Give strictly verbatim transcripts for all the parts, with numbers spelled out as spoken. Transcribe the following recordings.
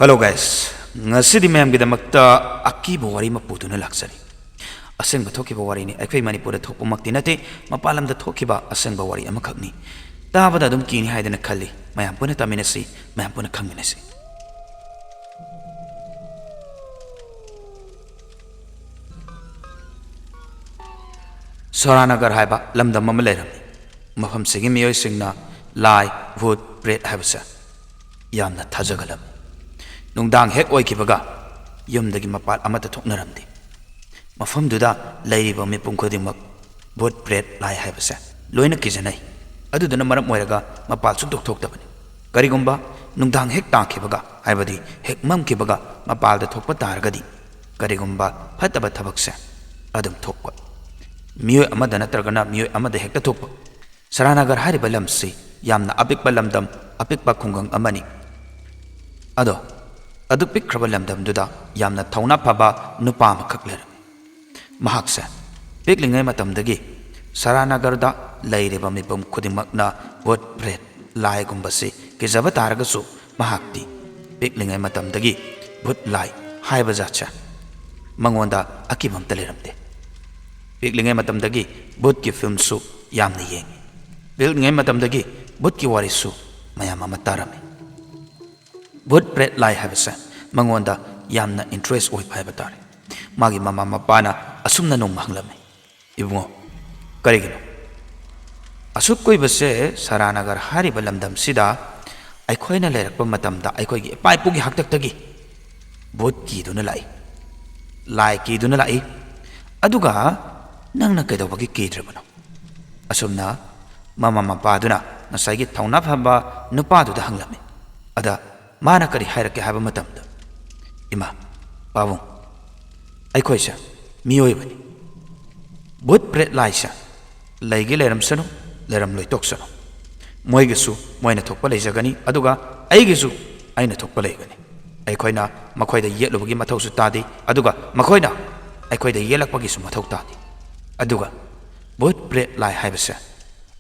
Hello guys, ꯉꯁꯤꯗꯤ ꯃꯌꯥꯝꯒꯤꯗꯃꯛꯇ ꯑꯀꯤꯕ ꯋꯥꯔꯤ ꯑꯃ ꯄꯨꯗꯨꯅ ꯂꯥꯛꯆꯔꯤ꯫ ꯑꯁꯦꯡꯕ ꯊꯣꯛꯈꯤꯕ ꯋꯥꯔꯤꯅꯤ꯫ ꯑꯩꯈꯣꯏ ꯃꯅꯤꯄꯨꯔꯗ ꯊꯣꯛꯄꯃꯛꯇꯤ ꯅꯠꯇꯦ, ꯃꯄꯥꯟ ꯂꯝꯗ ꯊꯣꯛꯈꯤꯕ ꯑꯁꯦꯡꯕ ꯋꯥꯔꯤ ꯑꯃꯈꯛꯅꯤ꯫ ꯇꯥꯕꯗ ꯑꯗꯨꯝ ꯀꯤꯅꯤ ꯍꯥꯏꯗꯅ ꯈꯜꯂꯤ꯫ ꯃꯌꯥꯝ ꯄꯨꯟꯅ ꯇꯥꯃꯤꯟꯅꯁꯤ, ꯃꯌꯥꯝ ꯄꯨꯟꯅ ꯈꯪꯃꯤꯟꯅꯁꯤ꯫ ꯁꯣꯔꯥꯅꯒꯔ ꯍꯥꯏꯕ ꯂꯝꯗꯝ ꯑꯃ ꯂꯩꯔꯝꯃꯤ꯫ ꯃꯐꯝꯁꯤꯒꯤ ꯃꯤꯑꯣꯏꯁꯤꯡꯅ ꯂꯥꯏ, ꯚꯨꯠ, ꯄ꯭ꯔꯦꯠ ꯍꯥꯏꯕꯁꯦ ꯌꯥꯝꯅ ꯊꯥꯖꯒꯜꯂꯝꯃꯤ꯫ ꯅꯨꯡꯗꯥꯡ ꯍꯦꯛ ꯑꯣꯏꯈꯤꯕꯒ ꯌꯨꯝꯗꯒꯤ ꯃꯄꯥꯟ ꯑꯃꯠꯇ ꯊꯣꯛꯅꯔꯝꯗꯦ꯫ ꯃꯐꯝꯗꯨꯗ ꯂꯩꯔꯤꯕ ꯃꯤꯄꯨꯝ ꯈꯨꯗꯤꯡꯃꯛ ꯚꯨꯠ, ꯄ꯭ꯔꯦꯠ, ꯂꯥꯏ ꯍꯥꯏꯕꯁꯦ ꯂꯣꯏꯅ ꯀꯤꯖꯅꯩ꯫ ꯑꯗꯨꯗꯨꯅ ꯃꯔꯝ ꯑꯣꯏꯔꯒ ꯃꯄꯥꯜ ꯁꯨꯡꯊꯣꯛ ꯊꯣꯛꯇꯕꯅꯤ꯫ ꯀꯔꯤꯒꯨꯝꯕ ꯅꯨꯡꯗꯥꯡ ꯍꯦꯛ ꯇꯥꯈꯤꯕꯒ, ꯍꯥꯏꯕꯗꯤ ꯍꯦꯛ ꯃꯝꯈꯤꯕꯒ ꯃꯄꯥꯜꯗ ꯊꯣꯛꯄ ꯇꯥꯔꯒꯗꯤ, ꯀꯔꯤꯒꯨꯝꯕ ꯐꯠꯇꯕ ꯊꯕꯛꯁꯦ ꯑꯗꯨꯝ ꯊꯣꯛꯄ, ꯃꯤꯑꯣꯏ ꯑꯃꯗ ꯅꯠꯇ꯭ꯔꯒꯅ ꯃꯤꯑꯣꯏ ꯑꯃꯗ ꯍꯦꯛꯇ ꯊꯣꯛꯄ꯫ ꯁꯔꯥꯅꯒꯔ ꯍꯥꯏꯔꯤꯕ ꯂꯝꯁꯤ ꯌꯥꯝꯅ ꯑꯄꯤꯛꯄ ꯂꯝꯗꯝ, ꯑꯄꯤꯛꯄ ꯈꯨꯡꯒꯪ ꯑꯃꯅꯤ꯫ ꯑꯗꯣ, ꯑꯗꯨ ꯄꯤꯛꯈ꯭ꯔꯕ ꯂꯝꯗꯝꯗꯨꯗ ꯌꯥꯝꯅ ꯊꯧꯅꯥ ꯐꯕ ꯅꯨꯄꯥ ꯑꯃꯈꯛ ꯂꯩꯔꯝꯃꯤ꯫ ꯃꯍꯥꯛꯁꯦ ꯄꯤꯛꯂꯤꯉꯩ ꯃꯇꯝꯗꯒꯤ ꯁꯔꯥꯅꯒꯔꯗ ꯂꯩꯔꯤꯕ ꯃꯤꯄꯨꯝ ꯈꯨꯗꯤꯡꯃꯛꯅ ꯚꯨꯠ, ꯄ꯭ꯔꯦꯠ, ꯂꯥꯏꯒꯨꯝꯕꯁꯤ ꯀꯤꯖꯕ ꯇꯥꯔꯒꯁꯨ, ꯃꯍꯥꯛꯇꯤ ꯄꯤꯛꯂꯤꯉꯩ ꯃꯇꯝꯗꯒꯤ ꯚꯨꯠ, ꯂꯥꯏ ꯍꯥꯏꯕ ꯖꯥꯠꯁꯦ ꯃꯉꯣꯟꯗ ꯑꯀꯤꯕ ꯑꯝꯇ ꯂꯩꯔꯝꯗꯦ꯫ ꯄꯤꯛꯂꯤꯉꯩ ꯃꯇꯝꯗꯒꯤ ꯚꯨꯠꯀꯤ ꯐꯤꯂꯝꯁꯨ ꯌꯥꯝꯅ ꯌꯦꯡꯉꯤ꯫ ꯄꯤꯛꯂꯤꯉꯩ ꯃꯇꯝꯗꯒꯤ ꯚꯨꯠꯀꯤ ꯋꯥꯔꯤꯁꯨ ꯃꯌꯥꯝ ꯑꯃ ꯇꯥꯔꯝꯃꯤ꯫ ꯚꯨꯠ, ꯄ꯭ꯔꯦꯠ, ꯂꯥꯏ ꯍꯥꯏꯕꯁꯦ ꯃꯉꯣꯟꯗ ꯌꯥꯝꯅ ꯏꯟꯇꯔꯦꯁ ꯑꯣꯏꯕ ꯍꯥꯏꯕ ꯇꯥꯔꯦ꯫ ꯃꯥꯒꯤ ꯃꯃꯥ ꯃꯄꯥꯅ ꯑꯁꯨꯝꯅ ꯅꯣꯡꯃ ꯍꯪꯂꯝꯃꯤ, "ꯏꯕꯨꯡꯉꯣ, ꯀꯔꯤꯒꯤꯅꯣ ꯑꯁꯨꯛ ꯀꯨꯏꯕꯁꯦ ꯁꯔꯥꯅꯒꯔ ꯍꯥꯏꯔꯤꯕ ꯂꯝꯗꯝꯁꯤꯗ ꯑꯩꯈꯣꯏꯅ ꯂꯩꯔꯛꯄ ꯃꯇꯝꯗ ꯑꯩꯈꯣꯏꯒꯤ ꯏꯄꯥ ꯏꯄꯨꯒꯤ ꯍꯥꯛꯇꯛꯇꯒꯤ ꯚꯨꯠ ꯀꯤꯗꯨꯅ ꯂꯥꯛꯏ, ꯂꯥꯏ ꯀꯤꯗꯨꯅ ꯂꯥꯛꯏ, ꯑꯗꯨꯒ ꯅꯪꯅ ꯀꯩꯗꯧꯕꯒꯤ ꯀꯤꯗ꯭ꯔꯤꯕꯅꯣ?" ꯑꯁꯨꯝꯅ ꯃꯃꯥ ꯃꯄꯥꯗꯨꯅ ꯉꯁꯥꯏꯒꯤ ꯊꯧꯅꯥ ꯐꯕ ꯅꯨꯄꯥꯗꯨꯗ ꯍꯪꯂꯝꯃꯤ꯫ ꯑꯗ ꯃꯥꯅ ꯀꯔꯤ ꯍꯥꯏꯔꯛꯀꯦ ꯍꯥꯏꯕ ꯃꯇꯝꯗ, "ꯏꯃꯥ, ꯄꯥꯕꯨꯡ, ꯑꯩꯈꯣꯏꯁꯦ ꯃꯤꯑꯣꯏꯕꯅꯤ꯫ ꯚꯨꯠ, ꯄ꯭ꯔꯦꯠ, ꯂꯥꯏꯁꯦ ꯂꯩꯒꯦ ꯂꯩꯔꯝꯁꯅꯨ, ꯂꯩꯔꯝꯂꯣꯏ ꯇꯣꯛꯁꯅꯨ꯫ ꯃꯣꯏꯒꯤꯁꯨ ꯃꯣꯏꯅ ꯊꯣꯛꯄ ꯂꯩꯖꯒꯅꯤ, ꯑꯗꯨꯒ ꯑꯩꯒꯤꯁꯨ ꯑꯩꯅ ꯊꯣꯛꯄ ꯂꯩꯒꯅꯤ꯫ ꯑꯩꯈꯣꯏꯅ ꯃꯈꯣꯏꯗ ꯌꯦꯠꯂꯨꯕꯒꯤ ꯃꯊꯧꯁꯨ ꯇꯥꯗꯦ, ꯑꯗꯨꯒ ꯃꯈꯣꯏꯅ ꯑꯩꯈꯣꯏꯗ ꯌꯦꯠꯂꯛꯄꯒꯤꯁꯨ ꯃꯊꯧ ꯇꯥꯗꯦ꯫ ꯑꯗꯨꯒ ꯚꯨꯠ, ꯄ꯭ꯔꯦꯠ, ꯂꯥꯏ ꯍꯥꯏꯕꯁꯦ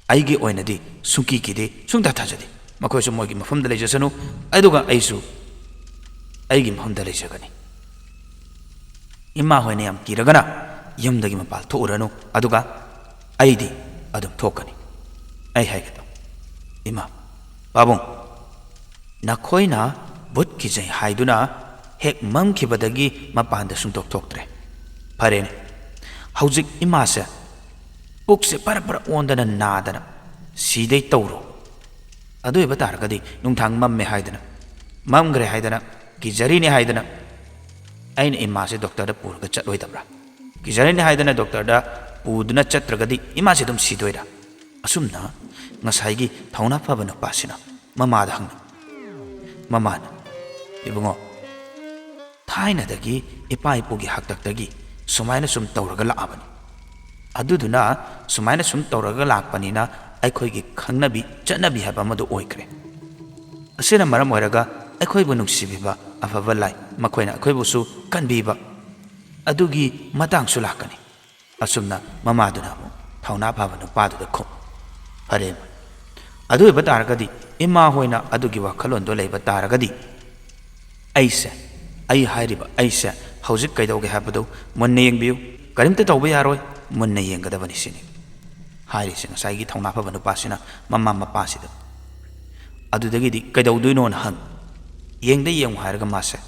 ꯑꯩꯒꯤ ꯑꯣꯏꯅꯗꯤ ꯁꯨꯡꯀꯤ ꯀꯤꯗꯦ, ꯁꯨꯡꯊꯥ ꯊꯥꯖꯗꯦ꯫ ꯃꯈꯣꯏꯁꯨ ꯃꯣꯏꯒꯤ ꯃꯐꯝꯗ ꯂꯩꯖꯁꯅꯨ, ꯑꯗꯨꯒ ꯑꯩꯁꯨ ꯑꯩꯒꯤ ꯃꯐꯝꯗ ꯂꯩꯖꯒꯅꯤ꯫ ꯏꯃꯥ ꯍꯣꯏꯅ ꯌꯥꯝ ꯀꯤꯔꯒꯅ ꯌꯨꯝꯗꯒꯤ ꯃꯄꯥꯟ ꯊꯣꯛꯎꯔꯅꯨ, ꯑꯗꯨꯒ ꯑꯩꯗꯤ ꯑꯗꯨꯝ ꯊꯣꯛꯀꯅꯤ꯫ ꯑꯩ ꯍꯥꯏꯒꯦ ꯇꯧ, ꯏꯃꯥ, ꯄꯥꯕꯨꯡ, ꯅꯈꯣꯏꯅ ꯚꯨꯠ ꯀꯤꯖꯩ ꯍꯥꯏꯗꯨꯅ ꯍꯦꯛ ꯃꯝꯈꯤꯕꯗꯒꯤ ꯃꯄꯥꯟꯗ ꯁꯨꯡꯊꯣꯛ ꯊꯣꯛꯇ꯭ꯔꯦ꯫ ꯐꯔꯦꯅꯦ, ꯍꯧꯖꯤꯛ ꯏꯃꯥꯁꯦ ꯄꯨꯛꯁꯦ ꯄꯔꯞ ꯄꯔꯞ ꯑꯣꯟꯗꯅ ꯅꯥꯗꯅ ꯁꯤꯗꯩ ꯇꯧꯔꯣ꯫ ꯑꯗꯨ ꯑꯣꯏꯕ ꯇꯥꯔꯒꯗꯤ ꯅꯨꯡꯗꯥꯡ ꯃꯝꯃꯦ ꯍꯥꯏꯗꯅ, ꯃꯝꯈ꯭ꯔꯦ ꯍꯥꯏꯗꯅ, ꯀꯤꯖꯔꯤꯅꯦ ꯍꯥꯏꯗꯅ ꯑꯩꯅ ꯏꯃꯥꯁꯦ ꯗꯣꯛꯇꯔꯗ ꯄꯨꯔꯒ ꯆꯠꯂꯣꯏꯗꯕ꯭ꯔꯥ? ꯀꯤꯖꯔꯤꯅꯦ ꯍꯥꯏꯗꯅ ꯗꯣꯛꯇꯔꯗ ꯄꯨꯗꯨꯅ ꯆꯠꯇ꯭ꯔꯒꯗꯤ ꯏꯃꯥꯁꯦ ꯑꯗꯨꯝ ꯁꯤꯗꯣꯏꯔꯥ? ꯑꯁꯨꯝꯅ ꯉꯁꯥꯏꯒꯤ ꯊꯧꯅꯥ ꯐꯕ ꯅꯨꯄꯥꯁꯤꯅ ꯃꯃꯥꯗ ꯍꯪꯉꯤ꯫ ꯃꯃꯥꯅ, "ꯏꯕꯨꯡꯉꯣ, ꯊꯥꯏꯅꯗꯒꯤ ꯏꯄꯥ ꯏꯄꯨꯒꯤ ꯍꯥꯛꯇꯛꯇꯒꯤ ꯁꯨꯃꯥꯏꯅ ꯁꯨꯝ ꯇꯧꯔꯒ ꯂꯥꯛꯑꯕꯅꯤ꯫ ꯑꯗꯨꯗꯨꯅ ꯁꯨꯃꯥꯏꯅ ꯁꯨꯝ ꯇꯧꯔꯒ ꯂꯥꯛꯄꯅꯤꯅ ꯑꯩꯈꯣꯏꯒꯤ ꯈꯪꯅꯕꯤ ꯆꯠꯅꯕꯤ ꯍꯥꯏꯕ ꯑꯃꯗꯣ ꯑꯣꯏꯈ꯭ꯔꯦ꯫ ꯑꯁꯤꯅ ꯃꯔꯝ ꯑꯣꯏꯔꯒ ꯑꯩꯈꯣꯏꯕꯨ ꯅꯨꯡꯁꯤꯕꯤꯕ ꯑꯐꯕ ꯂꯥꯏ, ꯃꯈꯣꯏꯅ ꯑꯩꯈꯣꯏꯕꯨꯁꯨ ꯀꯟꯕꯤꯕ, ꯑꯗꯨꯒꯤ ꯃꯇꯥꯡꯁꯨ ꯂꯥꯛꯀꯅꯤ"꯫ ꯑꯁꯨꯝꯅ ꯃꯃꯥꯗꯨꯅ ꯑꯃꯨꯛ ꯊꯧꯅꯥ ꯐꯕ ꯅꯨꯄꯥꯗꯨꯗ ꯈꯨꯝ, "ꯐꯔꯦ, ꯑꯗꯨ ꯑꯣꯏꯕ ꯇꯥꯔꯒꯗꯤ, ꯏꯃꯥ ꯍꯣꯏꯅ ꯑꯗꯨꯒꯤ ꯋꯥꯈꯜꯂꯣꯟꯗꯣ ꯂꯩꯕ ꯇꯥꯔꯒꯗꯤ, ꯑꯩꯁꯦ, ꯑꯩ ꯍꯥꯏꯔꯤꯕ ꯑꯩꯁꯦ ꯍꯧꯖꯤꯛ ꯀꯩꯗꯧꯒꯦ ꯍꯥꯏꯕꯗꯨ ꯃꯨꯟꯅ ꯌꯦꯡꯕꯤꯌꯨ, ꯀꯔꯤꯝꯇ ꯇꯧꯕ ꯌꯥꯔꯣꯏ, ꯃꯨꯟꯅ ꯌꯦꯡꯒꯗꯕꯅꯤ" ꯁꯤꯅꯤ ꯍꯥꯏꯔꯤꯁꯦ ꯉꯁꯥꯏꯒꯤ ꯊꯧꯅꯥ ꯐꯕ ꯅꯨꯄꯥꯁꯤꯅ ꯃꯃꯥ ꯃꯄꯥꯁꯤꯗ꯫ ꯑꯗꯨꯗꯒꯤꯗꯤ ꯀꯩꯗꯧꯗꯣꯏꯅꯣꯅ ꯍꯪ, "ꯌꯦꯡꯗ ꯌꯦꯡꯉꯨ" ꯍꯥꯏꯔꯒ ꯃꯥꯁꯦ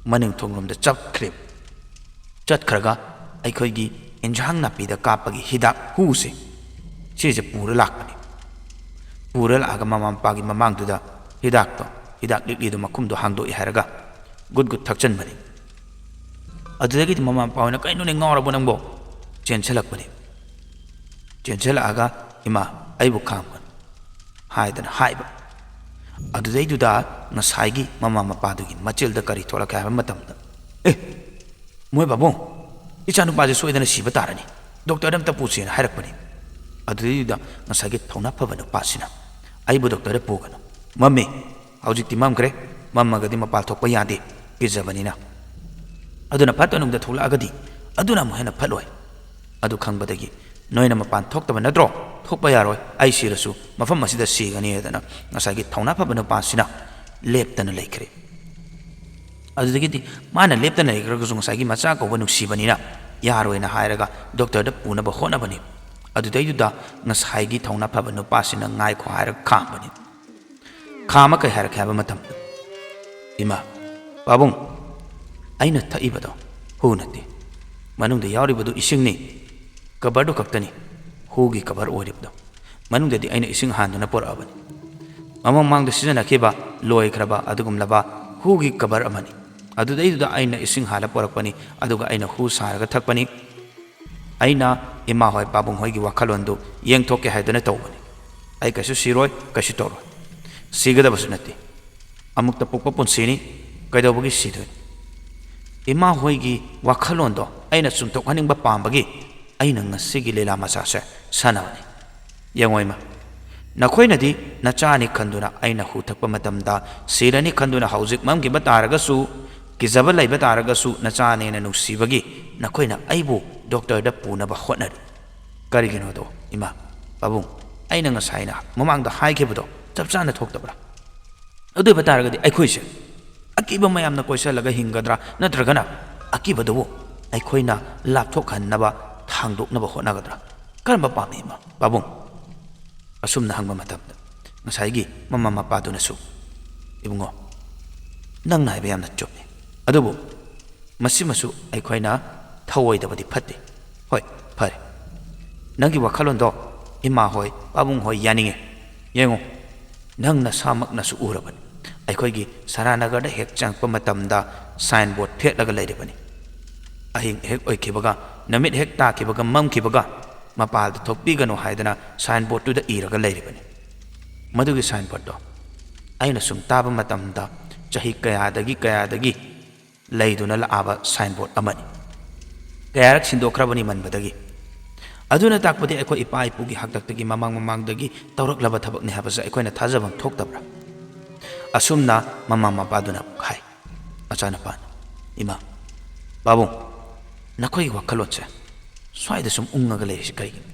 ꯃꯅꯤꯡ ꯊꯣꯡꯂꯣꯝꯗ ꯆꯠꯈ꯭ꯔꯦ꯫ ꯆꯠꯈ꯭ꯔꯒ ꯑꯩꯈꯣꯏꯒꯤ ꯏꯟꯖꯥꯡ ꯅꯥꯄꯤꯗ ꯀꯥꯞꯄꯒꯤ ꯍꯤꯗꯥꯛ ꯍꯨꯁꯦ, ꯁꯤꯁꯦ ꯄꯨꯔ ꯂꯥꯛꯄꯅꯤ꯫ ꯄꯨꯔ ꯂꯥꯛꯑꯒ ꯃꯃꯥ ꯃꯄꯥꯒꯤ ꯃꯃꯥꯡꯗꯨꯗ ꯍꯤꯗꯥꯛꯇꯣ, ꯍꯤꯗꯥꯛ ꯂꯤꯛꯂꯤꯗꯣ ꯃꯈꯨꯝꯗꯣ ꯍꯥꯡꯗꯣꯛꯏ ꯍꯥꯏꯔꯒ ꯒꯨꯠ ꯒꯨꯠ ꯊꯛꯆꯟꯕꯅꯤ꯫ ꯑꯗꯨꯗꯒꯤꯗꯤ ꯃꯃꯥ ꯃꯄꯥ ꯍꯣꯏꯅ, "ꯀꯩꯅꯣꯅꯦ, ꯉꯥꯎꯔꯕꯣ ꯅꯪꯕꯣ?" ꯆꯦꯟꯁꯤꯜꯂꯛꯄꯅꯤ꯫ ꯆꯦꯟꯁꯤꯜꯂꯛꯑꯒ, "ꯏꯃꯥ, ꯑꯩꯕꯨ ꯈꯥꯝꯒꯅꯨ" ꯍꯥꯏꯗꯅ ꯍꯥꯏꯕ꯫ ꯑꯗꯨꯗꯩꯗꯨꯗ ꯉꯁꯥꯏꯒꯤ ꯃꯃꯥ ꯃꯄꯥꯗꯨꯒꯤ ꯃꯆꯤꯜꯗ ꯀꯔꯤ ꯊꯣꯛꯂꯛꯀꯦ ꯍꯥꯏꯕ ꯃꯇꯝꯗ, "ꯑꯦ, ꯃꯣꯏ ꯄꯥꯕꯨꯡ, ꯏꯆꯥꯅꯨꯄꯥꯁꯦ ꯁꯣꯏꯗꯅ ꯁꯤꯕ ꯇꯥꯔꯅꯤ, ꯗꯣꯛꯇꯔꯗ ꯑꯝꯇ ꯄꯨꯁꯦꯅ" ꯍꯥꯏꯔꯛꯄꯅꯤ꯫ ꯑꯗꯨꯗꯩꯗꯨꯗ ꯉꯁꯥꯏꯒꯤ ꯊꯧꯅꯥ ꯐꯕ ꯅꯨꯄꯥꯁꯤꯅ, "ꯑꯩꯕꯨ ꯗꯣꯛꯇꯔꯗ ꯄꯨꯒꯅꯨ, ꯃꯝꯃꯤ, ꯍꯧꯖꯤꯛꯇꯤ ꯃꯝꯈ꯭ꯔꯦ, ꯃꯝꯃꯒꯗꯤ ꯃꯄꯥꯟ ꯊꯣꯛꯄ ꯌꯥꯗꯦ, ꯀꯤꯖꯕꯅꯤꯅ꯫ ꯑꯗꯨꯅ ꯐꯠꯇ ꯅꯨꯡꯗ ꯊꯣꯛꯂꯛꯑꯒꯗꯤ ꯑꯗꯨꯅ ꯑꯃꯨꯛ ꯍꯦꯟꯅ ꯐꯠꯂꯣꯏ꯫ ꯑꯗꯨ ꯈꯪꯕꯗꯒꯤ ꯅꯣꯏꯅ ꯃꯄꯥꯟ ꯊꯣꯛꯇꯕ ꯅꯠꯇ꯭ꯔꯣ? ꯊꯣꯛꯄ ꯌꯥꯔꯣꯏ, ꯑꯩ ꯁꯤꯔꯁꯨ ꯃꯐꯝ ꯑꯁꯤꯗ ꯁꯤꯒꯅꯤ" ꯍꯥꯏꯗꯅ ꯉꯁꯥꯏꯒꯤ ꯊꯧꯅꯥ ꯐꯕ ꯅꯨꯄꯥꯁꯤꯅ ꯂꯦꯞꯇꯅ ꯂꯩꯈ꯭ꯔꯦ꯫ ꯑꯗꯨꯗꯒꯤꯗꯤ ꯃꯥꯅ ꯂꯦꯞꯇꯅ ꯂꯩꯈ꯭ꯔꯒꯁꯨ ꯉꯁꯥꯏꯒꯤ ꯃꯆꯥ ꯀꯧꯕ ꯅꯨꯡꯁꯤꯕꯅꯤꯅ ꯌꯥꯔꯣꯏꯅ ꯍꯥꯏꯔꯒ ꯗꯣꯛꯇꯔꯗ ꯄꯨꯅꯕ ꯍꯣꯠꯅꯕꯅꯤ꯫ ꯑꯗꯨꯗꯩꯗꯨꯗ ꯉꯁꯥꯏꯒꯤ ꯊꯧꯅꯥ ꯐꯕ ꯅꯨꯄꯥꯁꯤꯅ ꯉꯥꯏꯈꯣ ꯍꯥꯏꯔꯒ ꯈꯥꯝꯕꯅꯤ꯫ ꯈꯥꯝꯃ ꯀꯩ ꯍꯥꯏꯔꯛꯀꯦ ꯍꯥꯏꯕ ꯃꯇꯝꯗ, "ꯏꯃꯥ, ꯄꯥꯕꯨꯡ, ꯑꯩꯅ ꯊꯛꯏꯕꯗꯣ ꯍꯨ ꯅꯠꯇꯦ, ꯃꯅꯨꯡꯗ ꯌꯥꯎꯔꯤꯕꯗꯨ ꯏꯁꯤꯡꯅꯤ, ꯀꯕꯔꯗꯨ ꯈꯛꯇꯅꯤ ꯍꯨꯒꯤ ꯀꯕꯔ ꯑꯣꯏꯔꯤꯕꯗꯣ꯫ ꯃꯅꯨꯡꯗꯗꯤ ꯑꯩꯅ ꯏꯁꯤꯡ ꯍꯥꯟꯗꯨꯅ ꯄꯨꯔꯛꯑꯕꯅꯤ꯫ ꯃꯃꯥꯡ ꯃꯃꯥꯡꯗ ꯁꯤꯖꯤꯟꯅꯈꯤꯕ ꯂꯣꯏꯈ꯭ꯔꯕ ꯑꯗꯨꯒꯨꯝꯂꯕ ꯍꯨꯒꯤ ꯀꯕꯔ ꯑꯃꯅꯤ꯫ ꯑꯗꯨꯗꯩꯗꯨꯗ ꯑꯩꯅ ꯏꯁꯤꯡ ꯍꯥꯜꯂ ꯄꯨꯔꯛꯄꯅꯤ, ꯑꯗꯨꯒ ꯑꯩꯅ ꯍꯨ ꯁꯥꯔꯒ ꯊꯛꯄꯅꯤ꯫ ꯑꯩꯅ ꯏꯃꯥ ꯍꯣꯏ ꯄꯥꯕꯨꯡ ꯍꯣꯏꯒꯤ ꯋꯥꯈꯜꯂꯣꯟꯗꯨ ꯌꯦꯡꯊꯣꯛꯀꯦ ꯍꯥꯏꯗꯨꯅ ꯇꯧꯕꯅꯤ꯫ ꯑꯩ ꯀꯩꯁꯨ ꯁꯤꯔꯣꯏ, ꯀꯩꯁꯨ ꯇꯧꯔꯣꯏ, ꯁꯤꯒꯗꯕꯁꯨ ꯅꯠꯇꯦ꯫ ꯑꯃꯨꯛꯇ ꯄꯣꯛꯄ ꯄꯨꯟꯁꯤꯅꯤ, ꯀꯩꯗꯧꯕꯒꯤ ꯁꯤꯗꯣꯏꯅꯣ? ꯏꯃꯥ ꯍꯣꯏꯒꯤ ꯋꯥꯈꯜꯂꯣꯟꯗꯣ ꯑꯩꯅ ꯆꯨꯝꯊꯣꯛꯍꯟꯅꯤꯡꯕ ꯄꯥꯝꯕꯒꯤ ꯑꯩꯅ ꯉꯁꯤꯒꯤ ꯂꯤꯂꯥ ꯃꯆꯥꯁꯦ ꯁꯥꯟꯅꯕꯅꯤ꯫ ꯌꯦꯡꯉꯣ ꯏꯃꯥ, ꯅꯈꯣꯏꯅꯗꯤ ꯅꯆꯥꯅꯤ ꯈꯟꯗꯨꯅ ꯑꯩꯅ ꯍꯨ ꯊꯛꯄ ꯃꯇꯝꯗ ꯁꯤꯔꯅꯤ ꯈꯟꯗꯨꯅ ꯍꯧꯖꯤꯛ ꯃꯝꯈꯤꯕ ꯇꯥꯔꯒꯁꯨ, ꯀꯤꯖꯕ ꯂꯩꯕ ꯇꯥꯔꯒꯁꯨ ꯅꯆꯥꯅꯦꯅ ꯅꯨꯡꯁꯤꯕꯒꯤ ꯅꯈꯣꯏꯅ ꯑꯩꯕꯨ ꯗꯣꯛꯇꯔꯗ ꯄꯨꯅꯕ ꯍꯣꯠꯅꯔꯤ꯫ ꯀꯔꯤꯒꯤꯅꯣꯗꯣ ꯏꯃꯥ, ꯄꯥꯕꯨꯡ, ꯑꯩꯅ ꯉꯁꯥꯏꯅ ꯃꯃꯥꯡꯗ ꯍꯥꯏꯈꯤꯕꯗꯣ ꯆꯞ ꯆꯥꯅ ꯊꯣꯛꯇꯕ꯭ꯔꯥ? ꯑꯗꯨ ꯑꯣꯏꯕ ꯇꯥꯔꯒꯗꯤ ꯑꯩꯈꯣꯏꯁꯦ ꯑꯀꯤꯕ ꯃꯌꯥꯝꯅ ꯀꯣꯏꯁꯜꯂꯒ ꯍꯤꯡꯒꯗ꯭ꯔꯥ, ꯅꯠꯇ꯭ꯔꯒꯅ ꯑꯀꯤꯕꯗꯨꯕꯨ ꯑꯩꯈꯣꯏꯅ ꯂꯥꯞꯊꯣꯛꯍꯟꯅꯕ, ꯊꯥꯡꯗꯣꯛꯅꯕ ꯍꯣꯠꯅꯒꯗ꯭ꯔꯥ? ꯀꯔꯝꯕ ꯄꯥꯝꯃꯤ ꯏꯃꯥ, ꯄꯥꯕꯨꯡ?" ꯑꯁꯨꯝꯅ ꯍꯪꯕ ꯃꯇꯝꯗ ꯉꯁꯥꯏꯒꯤ ꯃꯃꯥ ꯃꯄꯥꯗꯨꯅꯁꯨ, "ꯏꯕꯨꯡꯉꯣ, ꯅꯪꯅ ꯍꯥꯏꯕ ꯌꯥꯝꯅ ꯆꯨꯝꯃꯤ, ꯑꯗꯨꯕꯨ ꯃꯁꯤꯃꯁꯨ ꯑꯩꯈꯣꯏꯅ ꯊꯧꯑꯣꯏꯗꯕꯗꯤ ꯐꯠꯇꯦ꯫ ꯍꯣꯏ, ꯐꯔꯦ, ꯅꯪꯒꯤ ꯋꯥꯈꯜꯂꯣꯟꯗꯣ ꯏꯃꯥ ꯍꯣꯏ, ꯄꯥꯕꯨꯡ ꯍꯣꯏ ꯌꯥꯅꯤꯡꯉꯦ꯫ ꯌꯦꯡꯉꯨ, ꯅꯪ ꯅꯁꯥꯃꯛꯅꯁꯨ ꯎꯔꯕꯅꯤ, ꯑꯩꯈꯣꯏꯒꯤ ꯁꯔꯥꯅꯒꯔꯗ ꯍꯦꯛ ꯆꯪꯉꯛꯄ ꯃꯇꯝꯗ ꯁꯥꯏꯟ ꯕꯣꯔꯗ ꯊꯦꯠꯂꯒ ꯂꯩꯔꯤꯕꯅꯤ꯫ ꯑꯍꯤꯡ ꯍꯦꯛ ꯑꯣꯏꯈꯤꯕꯒ, ꯅꯨꯃꯤꯠ ꯍꯦꯛ ꯇꯥꯈꯤꯕꯒ, ꯃꯝꯈꯤꯕꯒ ꯃꯄꯥꯜꯗ ꯊꯣꯛꯄꯤꯒꯅꯨ ꯍꯥꯏꯗꯅ ꯁꯥꯏꯟ ꯕꯣꯔꯗꯇꯨꯗ ꯏꯔꯒ ꯂꯩꯔꯤꯕꯅꯤ꯫ ꯃꯗꯨꯒꯤ ꯁꯥꯏꯟ ꯕꯣꯔꯗꯇꯣ ꯑꯩꯅ ꯁꯨꯝ ꯇꯥꯕ ꯃꯇꯝꯗ ꯆꯍꯤ ꯀꯌꯥꯗꯒꯤ ꯀꯌꯥꯗꯒꯤ ꯂꯩꯗꯨꯅ ꯂꯥꯛꯑꯕ ꯁꯥꯏꯟ ꯕꯣꯔꯗ ꯑꯃꯅꯤ꯫ ꯀꯌꯥꯔꯛ ꯁꯤꯟꯗꯣꯛꯈ꯭ꯔꯕꯅꯤ ꯃꯟꯕꯗꯒꯤ꯫ ꯑꯗꯨꯅ ꯇꯥꯛꯄꯗꯤ ꯑꯩꯈꯣꯏ ꯏꯄꯥ ꯏꯄꯨꯒꯤ ꯍꯥꯛꯇꯛꯇꯒꯤ ꯃꯃꯥꯡ ꯃꯃꯥꯡꯗꯒꯤ ꯇꯧꯔꯛꯂꯕ ꯊꯕꯛꯅꯤ ꯍꯥꯏꯕꯁꯦ ꯑꯩꯈꯣꯏꯅ ꯊꯥꯖꯐꯝ ꯊꯣꯛꯇꯕ꯭ꯔꯥ?" ꯑꯁꯨꯝꯅ ꯃꯃꯥ ꯃꯄꯥꯗꯨꯅ ꯍꯥꯏ꯫ ꯃꯆꯥꯅꯨꯄꯥꯅ, "ꯏꯃꯥ, ꯄꯥꯕꯨꯡ, ꯅꯈꯣꯏꯒꯤ ꯋꯥꯈꯜꯂꯣꯟꯁꯦ ꯁ꯭ꯋꯥꯏꯗ ꯁꯨꯝ ꯎꯪꯉꯒ ꯂꯩꯔꯤꯁꯤ ꯀꯔꯤꯒꯤꯅꯣ?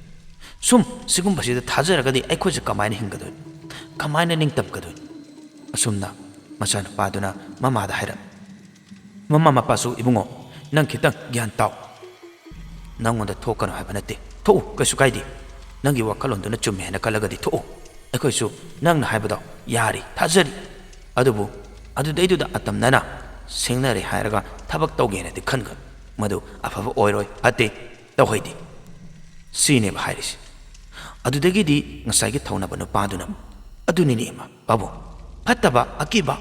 ꯁꯨꯝ ꯁꯤꯒꯨꯝꯕꯁꯤꯗ ꯊꯥꯖꯔꯒꯗꯤ ꯑꯩꯈꯣꯏꯁꯦ ꯀꯃꯥꯏꯅ ꯍꯤꯡꯒꯗꯣꯏꯅꯣ? ꯀꯃꯥꯏꯅ ꯅꯤꯡꯇꯝꯒꯗꯣꯏꯅꯣ?" ꯑꯁꯨꯝꯅ ꯃꯆꯥꯅꯨꯄꯥꯗꯨꯅ ꯃꯃꯥꯗ ꯍꯥꯏꯔꯝꯃꯤ꯫ ꯃꯃꯥ ꯃꯄꯥꯁꯨ, "ꯏꯕꯨꯡꯉꯣ, ꯅꯪ ꯈꯤꯇꯪ ꯒ꯭ꯌꯥꯟ ꯇꯥꯎ꯫ ꯅꯪꯉꯣꯟꯗ ꯊꯣꯛꯀꯅꯨ ꯍꯥꯏꯕ ꯅꯠꯇꯦ꯫ ꯊꯣꯛꯎ, ꯀꯩꯁꯨ ꯀꯥꯏꯗꯦ꯫ ꯅꯪꯒꯤ ꯋꯥꯈꯜꯂꯣꯟꯗꯨꯅ ꯆꯨꯝꯃꯦ ꯍꯥꯏꯅ ꯈꯜꯂꯒꯗꯤ ꯊꯣꯛꯎ꯫ ꯑꯩꯈꯣꯏꯁꯨ ꯅꯪꯅ ꯍꯥꯏꯕꯗꯣ ꯌꯥꯔꯤ, ꯊꯥꯖꯔꯤ꯫ ꯑꯗꯨꯕꯨ ꯑꯗꯨꯗꯩꯗꯨꯗ ꯑꯇꯝꯅꯅ ꯁꯤꯡꯅꯔꯦ ꯍꯥꯏꯔꯒ ꯊꯕꯛ ꯇꯧꯒꯦꯅꯗꯤ ꯈꯟꯒꯅꯨ꯫ ꯃꯗꯨ ꯑꯐꯕ ꯑꯣꯏꯔꯣꯏ, ꯐꯠꯇꯦ, ꯇꯧꯍꯩꯗꯦ꯫" ꯁꯤꯅꯦꯕ ꯍꯥꯏꯔꯤꯁꯦ꯫ ꯑꯗꯨꯗꯒꯤꯗꯤ ꯉꯁꯥꯏꯒꯤ ꯊꯧꯅꯕ ꯅꯨꯄꯥꯗꯨꯅ, "ꯑꯗꯨꯅꯤꯅꯦ ꯏꯃꯥ, ꯄꯥꯕꯨꯡ, ꯐꯠꯇꯕ, ꯑꯀꯤꯕ,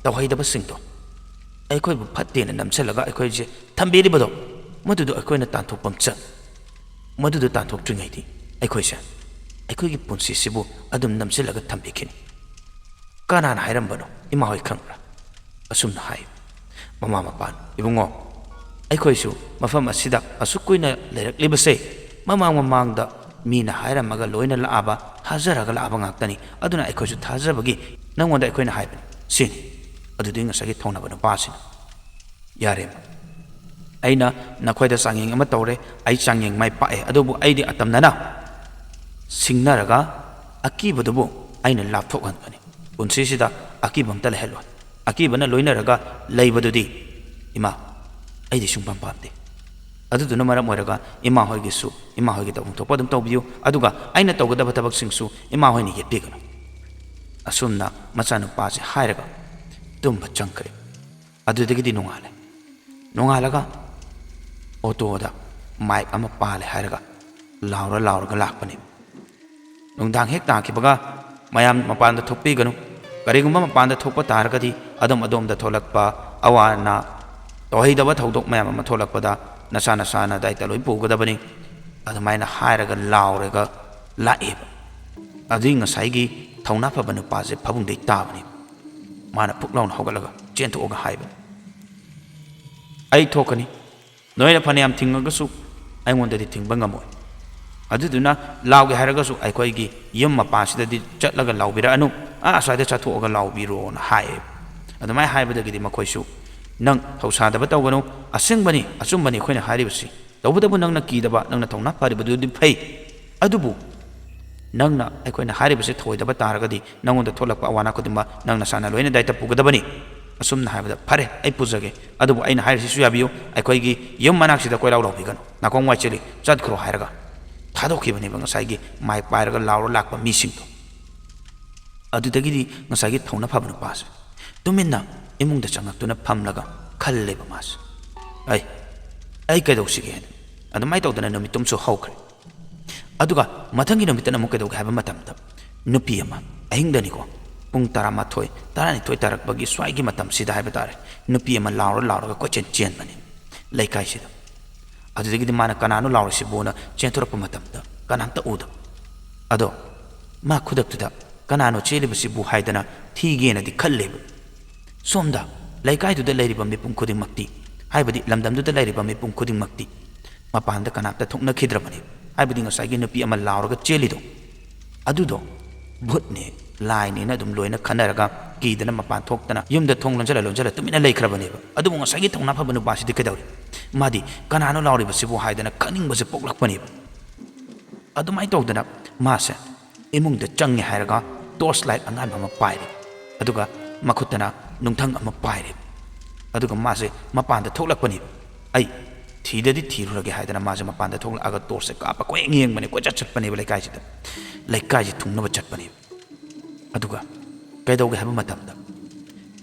ꯇꯧꯍꯩꯗꯕꯁꯤꯡꯗꯣ, ꯑꯩꯈꯣꯏꯕꯨ ꯐꯠꯇꯦꯅ ꯅꯝꯁꯤꯜꯂꯒ ꯑꯩꯈꯣꯏꯁꯦ ꯊꯝꯕꯤꯔꯤꯕꯗꯣ, ꯃꯗꯨꯗꯣ ꯑꯩꯈꯣꯏꯅ ꯇꯥꯟꯊꯣꯛꯐꯝ ꯆꯪ꯫ ꯃꯗꯨꯗꯣ ꯇꯥꯟꯊꯣꯛꯇ꯭ꯔꯤꯉꯩꯗꯤ ꯑꯩꯈꯣꯏꯁꯦ ꯑꯩꯈꯣꯏꯒꯤ ꯄꯨꯟꯁꯤꯁꯤꯕꯨ ꯑꯗꯨꯝ ꯅꯝꯁꯤꯜꯂꯒ ꯊꯝꯕꯤꯈꯤꯅꯤ꯫" "ꯀꯅꯥꯅ ꯍꯥꯏꯔꯝꯕꯅꯣ, ꯏꯃꯥ ꯍꯣꯏ ꯈꯪꯕ꯭ꯔꯥ?" ꯑꯁꯨꯝꯅ ꯍꯥꯏ꯫ ꯃꯃꯥ ꯃꯄꯥꯅ, "ꯏꯕꯨꯡꯉꯣ, ꯑꯩꯈꯣꯏꯁꯨ ꯃꯐꯝ ꯑꯁꯤꯗ ꯑꯁꯨꯛ ꯀꯨꯏꯅ ꯂꯩꯔꯛꯂꯤꯕꯁꯦ ꯃꯃꯥꯡ ꯃꯃꯥꯡꯗ ꯃꯤꯅ ꯍꯥꯏꯔꯝꯃꯒ ꯂꯣꯏꯅ ꯂꯥꯛꯑꯕ, ꯊꯥꯖꯔꯒ ꯂꯥꯛꯑꯕ ꯉꯥꯛꯇꯅꯤ꯫ ꯑꯗꯨꯅ ꯑꯩꯈꯣꯏꯁꯨ ꯊꯥꯖꯕꯒꯤ ꯅꯪꯉꯣꯟꯗ ꯑꯩꯈꯣꯏꯅ ꯍꯥꯏꯕꯅꯤ꯫" ꯁꯤꯅꯤ꯫ ꯑꯗꯨꯗꯤ ꯉꯁꯥꯏꯒꯤ ꯊꯧꯅꯕ ꯅꯨꯄꯥꯁꯤꯅ, "ꯌꯥꯔꯦ, ꯑꯩꯅ ꯅꯈꯣꯏꯗ ꯆꯥꯡꯌꯦꯡ ꯑꯃ ꯇꯧꯔꯦ, ꯑꯩ ꯆꯥꯡꯌꯦꯡ ꯃꯥꯏ ꯄꯥꯛꯑꯦ, ꯑꯗꯨꯕꯨ ꯑꯩꯗꯤ ꯑꯇꯝꯅꯅ ꯁꯤꯡꯅꯔꯒ ꯑꯀꯤꯕꯗꯨꯕꯨ ꯑꯩꯅ ꯂꯥꯞꯊꯣꯛꯍꯟꯒꯅꯤ꯫ ꯄꯨꯟꯁꯤꯁꯤꯗ ꯑꯀꯤꯕ ꯑꯝꯇ ꯂꯩꯍꯜꯂꯣꯏ꯫ ꯑꯀꯤꯕꯅ ꯂꯣꯏꯅꯔꯒ ꯂꯩꯕꯗꯨꯗꯤ, ꯏꯃꯥ, ꯑꯩꯗꯤ ꯁꯨꯡꯄꯥꯝ ꯄꯥꯝꯗꯦ꯫ ꯑꯗꯨꯗꯨꯅ ꯃꯔꯝ ꯑꯣꯏꯔꯒ ꯏꯃꯥ ꯍꯣꯏꯒꯤꯁꯨ, ꯏꯃꯥ ꯍꯣꯏꯒꯤ ꯇꯧꯐꯝ ꯊꯣꯛꯄ ꯑꯗꯨꯝ ꯇꯧꯕꯤꯌꯨ, ꯑꯗꯨꯒ ꯑꯩꯅ ꯇꯧꯒꯗꯕ ꯊꯕꯛꯁꯤꯡꯁꯨ ꯏꯃꯥ ꯍꯣꯏꯅ ꯌꯦꯠꯄꯤꯒꯅꯨ꯫" ꯑꯁꯨꯝꯅ ꯃꯆꯥꯅꯨꯄꯥꯁꯦ ꯍꯥꯏꯔꯒ ꯇꯨꯝꯕ ꯆꯪꯈ꯭ꯔꯦ꯫ ꯑꯗꯨꯗꯒꯤꯗꯤ ꯅꯣꯡꯉꯥꯜꯂꯦ꯫ ꯅꯣꯡꯉꯥꯜꯂꯒ ꯑꯣꯇꯣꯗ ꯃꯥꯏꯛ ꯑꯃ ꯄꯥꯜꯂꯦ ꯍꯥꯏꯔꯒ ꯂꯥꯎꯔ ꯂꯥꯎꯔꯒ ꯂꯥꯛꯄꯅꯦ꯫ ꯅꯨꯡꯗꯥꯡ ꯍꯦꯛ ꯇꯥꯈꯤꯕꯒ ꯃꯌꯥꯝ ꯃꯄꯥꯟꯗ ꯊꯣꯛꯄꯤꯒꯅꯨ꯫ ꯀꯔꯤꯒꯨꯝꯕ ꯃꯄꯥꯟꯗ ꯊꯣꯛꯄ ꯇꯥꯔꯒꯗꯤ ꯑꯗꯣꯝ ꯑꯗꯣꯝꯗ ꯊꯣꯛꯂꯛꯄ ꯑꯋꯥ ꯑꯅꯥ, ꯇꯧꯍꯩꯗꯕ ꯊꯧꯗꯣꯛ ꯃꯌꯥꯝ ꯑꯃ ꯊꯣꯛꯂꯛꯄꯗ ꯅꯁꯥ ꯅꯁꯥꯅ ꯗꯥꯏꯇ ꯂꯣꯏ ꯄꯨꯒꯗꯕꯅꯤ꯫ ꯑꯗꯨꯃꯥꯏꯅ ꯍꯥꯏꯔꯒ ꯂꯥꯎꯔꯒ ꯂꯥꯛꯑꯦꯕ꯫ ꯑꯗꯨꯏ ꯉꯁꯥꯏꯒꯤ ꯊꯧꯅꯥ ꯐꯕ ꯅꯨꯄꯥꯁꯦ ꯐꯃꯨꯡꯗꯩ ꯇꯥꯕꯅꯦ꯫ ꯃꯥꯅ ꯐꯨꯛ ꯂꯥꯎꯅ ꯍꯧꯒꯠꯂꯒ ꯆꯦꯟꯊꯣꯛꯑꯒ ꯍꯥꯏꯕꯅꯤ, "ꯑꯩ ꯊꯣꯛꯀꯅꯤ꯫ ꯅꯣꯏꯅ ꯐꯅꯌꯥꯝ ꯊꯤꯡꯉꯒꯁꯨ ꯑꯩꯉꯣꯟꯗꯗꯤ ꯊꯤꯡꯕ ꯉꯝꯃꯣꯏ꯫ ꯑꯗꯨꯗꯨꯅ ꯂꯥꯎꯒꯦ ꯍꯥꯏꯔꯒꯁꯨ ꯑꯩꯈꯣꯏꯒꯤ ꯌꯨꯝ ꯃꯄꯥꯁꯤꯗꯗꯤ ꯆꯠꯂꯒ ꯂꯥꯎꯕꯤꯔꯛꯑꯅꯨ, ꯑꯥ ꯑꯁ꯭ꯋꯥꯏꯗ ꯆꯠꯊꯣꯛꯑꯒ ꯂꯥꯎꯕꯤꯔꯣꯅ" ꯍꯥꯏꯌꯦ꯫ ꯑꯗꯨꯃꯥꯏꯅ ꯍꯥꯏꯕꯗꯒꯤꯗꯤ ꯃꯈꯣꯏꯁꯨ, "ꯅꯪ ꯊꯧꯁꯥꯗꯕ ꯇꯧꯒꯅꯨ, ꯑꯁꯦꯡꯕꯅꯤ, ꯑꯆꯨꯝꯕꯅꯤ ꯑꯩꯈꯣꯏꯅ ꯍꯥꯏꯔꯤꯕꯁꯤ꯫ ꯇꯧꯕꯇꯕꯨ ꯅꯪꯅ ꯀꯤꯗꯕ, ꯅꯪꯅ ꯊꯧꯅꯥ ꯐꯔꯤꯕꯗꯨꯗꯤ ꯐꯩ꯫ ꯑꯗꯨꯕꯨ ꯅꯪꯅ ꯑꯩꯈꯣꯏꯅ ꯍꯥꯏꯔꯤꯕꯁꯤ ꯊꯧꯑꯣꯏꯗꯕ ꯇꯥꯔꯒꯗꯤ ꯅꯪꯉꯣꯟꯗ ꯊꯣꯛꯂꯛꯄ ꯑꯋꯥ ꯑꯅꯥ ꯈꯨꯗꯤꯡꯃꯛ ꯅꯪ ꯅꯁꯥꯅ ꯂꯣꯏꯅ ꯗꯥꯏꯇ ꯄꯨꯒꯗꯕꯅꯤ꯫ ꯑꯁꯨꯝꯅ ꯍꯥꯏꯕꯗ, "ꯐꯔꯦ, ꯑꯩ ꯄꯨꯖꯒꯦ, ꯑꯗꯨꯕꯨ ꯑꯩꯅ ꯍꯥꯏꯔꯤꯁꯤꯁꯨ ꯌꯥꯕꯤꯌꯨ, ꯑꯩꯈꯣꯏꯒꯤ ꯌꯨꯝ ꯃꯅꯥꯛꯁꯤꯗ ꯀꯣꯏꯂꯥꯎ ꯂꯥꯎꯕꯤꯒꯅꯨ, ꯅꯥꯀꯣꯡ ꯋꯥꯏ ꯆꯦꯜꯂꯤ, ꯆꯠꯈ꯭ꯔꯣ" ꯍꯥꯏꯔꯒ ꯊꯥꯗꯣꯛꯈꯤꯕꯅꯦꯕ ꯉꯁꯥꯏꯒꯤ ꯃꯥꯏꯛ ꯄꯥꯏꯔꯒ ꯂꯥꯎꯔ ꯂꯥꯛꯄ ꯃꯤꯁꯤꯡꯗꯣ꯫ ꯑꯗꯨꯗꯒꯤꯗꯤ ꯉꯁꯥꯏꯒꯤ ꯊꯧꯅꯥ ꯐꯕ ꯅꯨꯄꯥꯁꯦ ꯇꯨꯃꯤꯟꯅ ꯏꯃꯨꯡꯗ ꯆꯪꯉꯛꯇꯨꯅ ꯐꯝꯂꯒ ꯈꯜꯂꯦꯕ ꯃꯥꯁꯦ, "ꯑꯩ, ꯑꯩ ꯀꯩꯗꯧꯁꯤꯒꯦ?" ꯍꯥꯏꯅ ꯑꯗꯨꯃꯥꯏꯅ ꯇꯧꯗꯅ ꯅꯨꯃꯤꯠꯇꯨꯝꯁꯨ ꯍꯧꯈ꯭ꯔꯦ꯫ ꯑꯗꯨꯒ ꯃꯊꯪꯒꯤ ꯅꯨꯃꯤꯠꯇꯅ ꯑꯃꯨꯛ ꯀꯩꯗꯧꯒꯦ ꯍꯥꯏꯕ ꯃꯇꯝꯗ, ꯅꯨꯄꯤ ꯑꯃ, ꯑꯍꯤꯡꯗꯅꯤꯀꯣ, ꯄꯨꯡ ꯇꯔꯥꯃꯥꯊꯣꯏ, ꯇꯔꯥꯅꯤꯊꯣꯏ ꯇꯥꯔꯛꯄꯒꯤ ꯁ꯭ꯋꯥꯏꯒꯤ ꯃꯇꯝꯁꯤꯗ ꯍꯥꯏꯕ ꯇꯥꯔꯦ, ꯅꯨꯄꯤ ꯑꯃ ꯂꯥꯎꯔ ꯂꯥꯎꯔꯒ ꯀꯣꯏꯆꯦꯟ ꯆꯦꯟꯕꯅꯤ ꯂꯩꯀꯥꯏꯁꯤꯗ꯫ ꯑꯗꯨꯗꯒꯤꯗꯤ ꯃꯥꯅ "ꯀꯅꯥꯅꯣ ꯂꯥꯎꯔꯤꯁꯤꯕꯣꯅ" ꯆꯦꯟꯊꯣꯔꯛꯄ ꯃꯇꯝꯗ ꯀꯅꯥꯝꯇ ꯎꯗꯕ꯫ ꯑꯗꯣ ꯃꯥ ꯈꯨꯗꯛꯇꯨꯗ "ꯀꯅꯥꯅꯣ ꯆꯦꯜꯂꯤꯕꯁꯤꯕꯨ?" ꯍꯥꯏꯗꯅ ꯊꯤꯒꯦꯅꯗꯤ ꯈꯜꯂꯦꯕ꯫ ꯁꯣꯝꯗ ꯂꯩꯀꯥꯏꯗꯨꯗ ꯂꯩꯔꯤꯕ ꯃꯤꯄꯨꯝ ꯈꯨꯗꯤꯡꯃꯛꯇꯤ, ꯍꯥꯏꯕꯗꯤ ꯂꯝꯗꯝꯗꯨꯗ ꯂꯩꯔꯤꯕ ꯃꯤꯄꯨꯝ ꯈꯨꯗꯤꯡꯃꯛꯇꯤ ꯃꯄꯥꯟꯗ ꯀꯅꯥꯝꯇ ꯊꯣꯛꯅꯈꯤꯗ꯭ꯔꯕꯅꯤ꯫ ꯍꯥꯏꯕꯗꯤ ꯉꯁꯥꯏꯒꯤ ꯅꯨꯄꯤ ꯑꯃ ꯂꯥꯎꯔꯒ ꯆꯦꯜꯂꯤꯗꯣ, ꯑꯗꯨꯗꯣ ꯚꯨꯠꯅꯦ, ꯂꯥꯏꯅꯦꯅ ꯑꯗꯨꯝ ꯂꯣꯏꯅ ꯈꯟꯅꯔꯒ ꯀꯤꯗꯅ ꯃꯄꯥꯟ ꯊꯣꯛꯇꯅ ꯌꯨꯝꯗ ꯊꯣꯡ ꯂꯣꯟꯖꯜꯂ ꯂꯣꯟꯖꯜꯂ ꯇꯨꯃꯤꯟꯅ ꯂꯩꯈ꯭ꯔꯕꯅꯦꯕ꯫ ꯑꯗꯨꯕꯨ ꯉꯁꯥꯏꯒꯤ ꯊꯧꯅꯥ ꯐꯕ ꯅꯨꯄꯥꯁꯤꯗꯤ ꯀꯩꯗꯧꯔꯤ? ꯃꯥꯗꯤ "ꯀꯅꯥꯅꯣ ꯂꯥꯎꯔꯤꯕꯁꯤꯕꯨ?" ꯍꯥꯏꯗꯅ ꯈꯪꯅꯤꯡꯕꯁꯦ ꯄꯣꯛꯂꯛꯄꯅꯦꯕ꯫ ꯑꯗꯨꯃꯥꯏꯅ ꯇꯧꯗꯅ ꯃꯥꯁꯦ ꯏꯃꯨꯡꯗ ꯆꯪꯉꯦ ꯍꯥꯏꯔꯒ ꯇꯣꯔꯆ ꯂꯥꯏꯠ ꯑꯉꯥꯟꯕ ꯑꯃ ꯄꯥꯏꯔꯦ, ꯑꯗꯨꯒ ꯃꯈꯨꯠꯇꯅ ꯅꯨꯡꯊꯪ ꯑꯃ ꯄꯥꯏꯔꯦ, ꯑꯗꯨꯒ ꯃꯥꯁꯦ ꯃꯄꯥꯟꯗ ꯊꯣꯛꯂꯛꯄꯅꯦꯕ꯫ "ꯑꯩ ꯊꯤꯗꯗꯤ ꯊꯤꯔꯨꯔꯒꯦ" ꯍꯥꯏꯗꯅ ꯃꯥꯁꯦ ꯃꯄꯥꯟꯗ ꯊꯣꯛꯂꯛꯑꯒ ꯇꯣꯔꯆꯁꯦ ꯀꯥꯞꯄ ꯀꯣꯏꯌꯦꯡ ꯌꯦꯡꯕꯅꯦ, ꯀꯣꯏꯆꯠ ꯆꯠꯄꯅꯦꯕ ꯂꯩꯀꯥꯏꯁꯤꯗ, ꯂꯩꯀꯥꯏꯁꯤ ꯊꯨꯡꯅꯕ ꯆꯠꯄꯅꯦꯕ꯫ ꯑꯗꯨꯒ ꯀꯩꯗꯧꯒꯦ ꯍꯥꯏꯕ ꯃꯇꯝꯗ,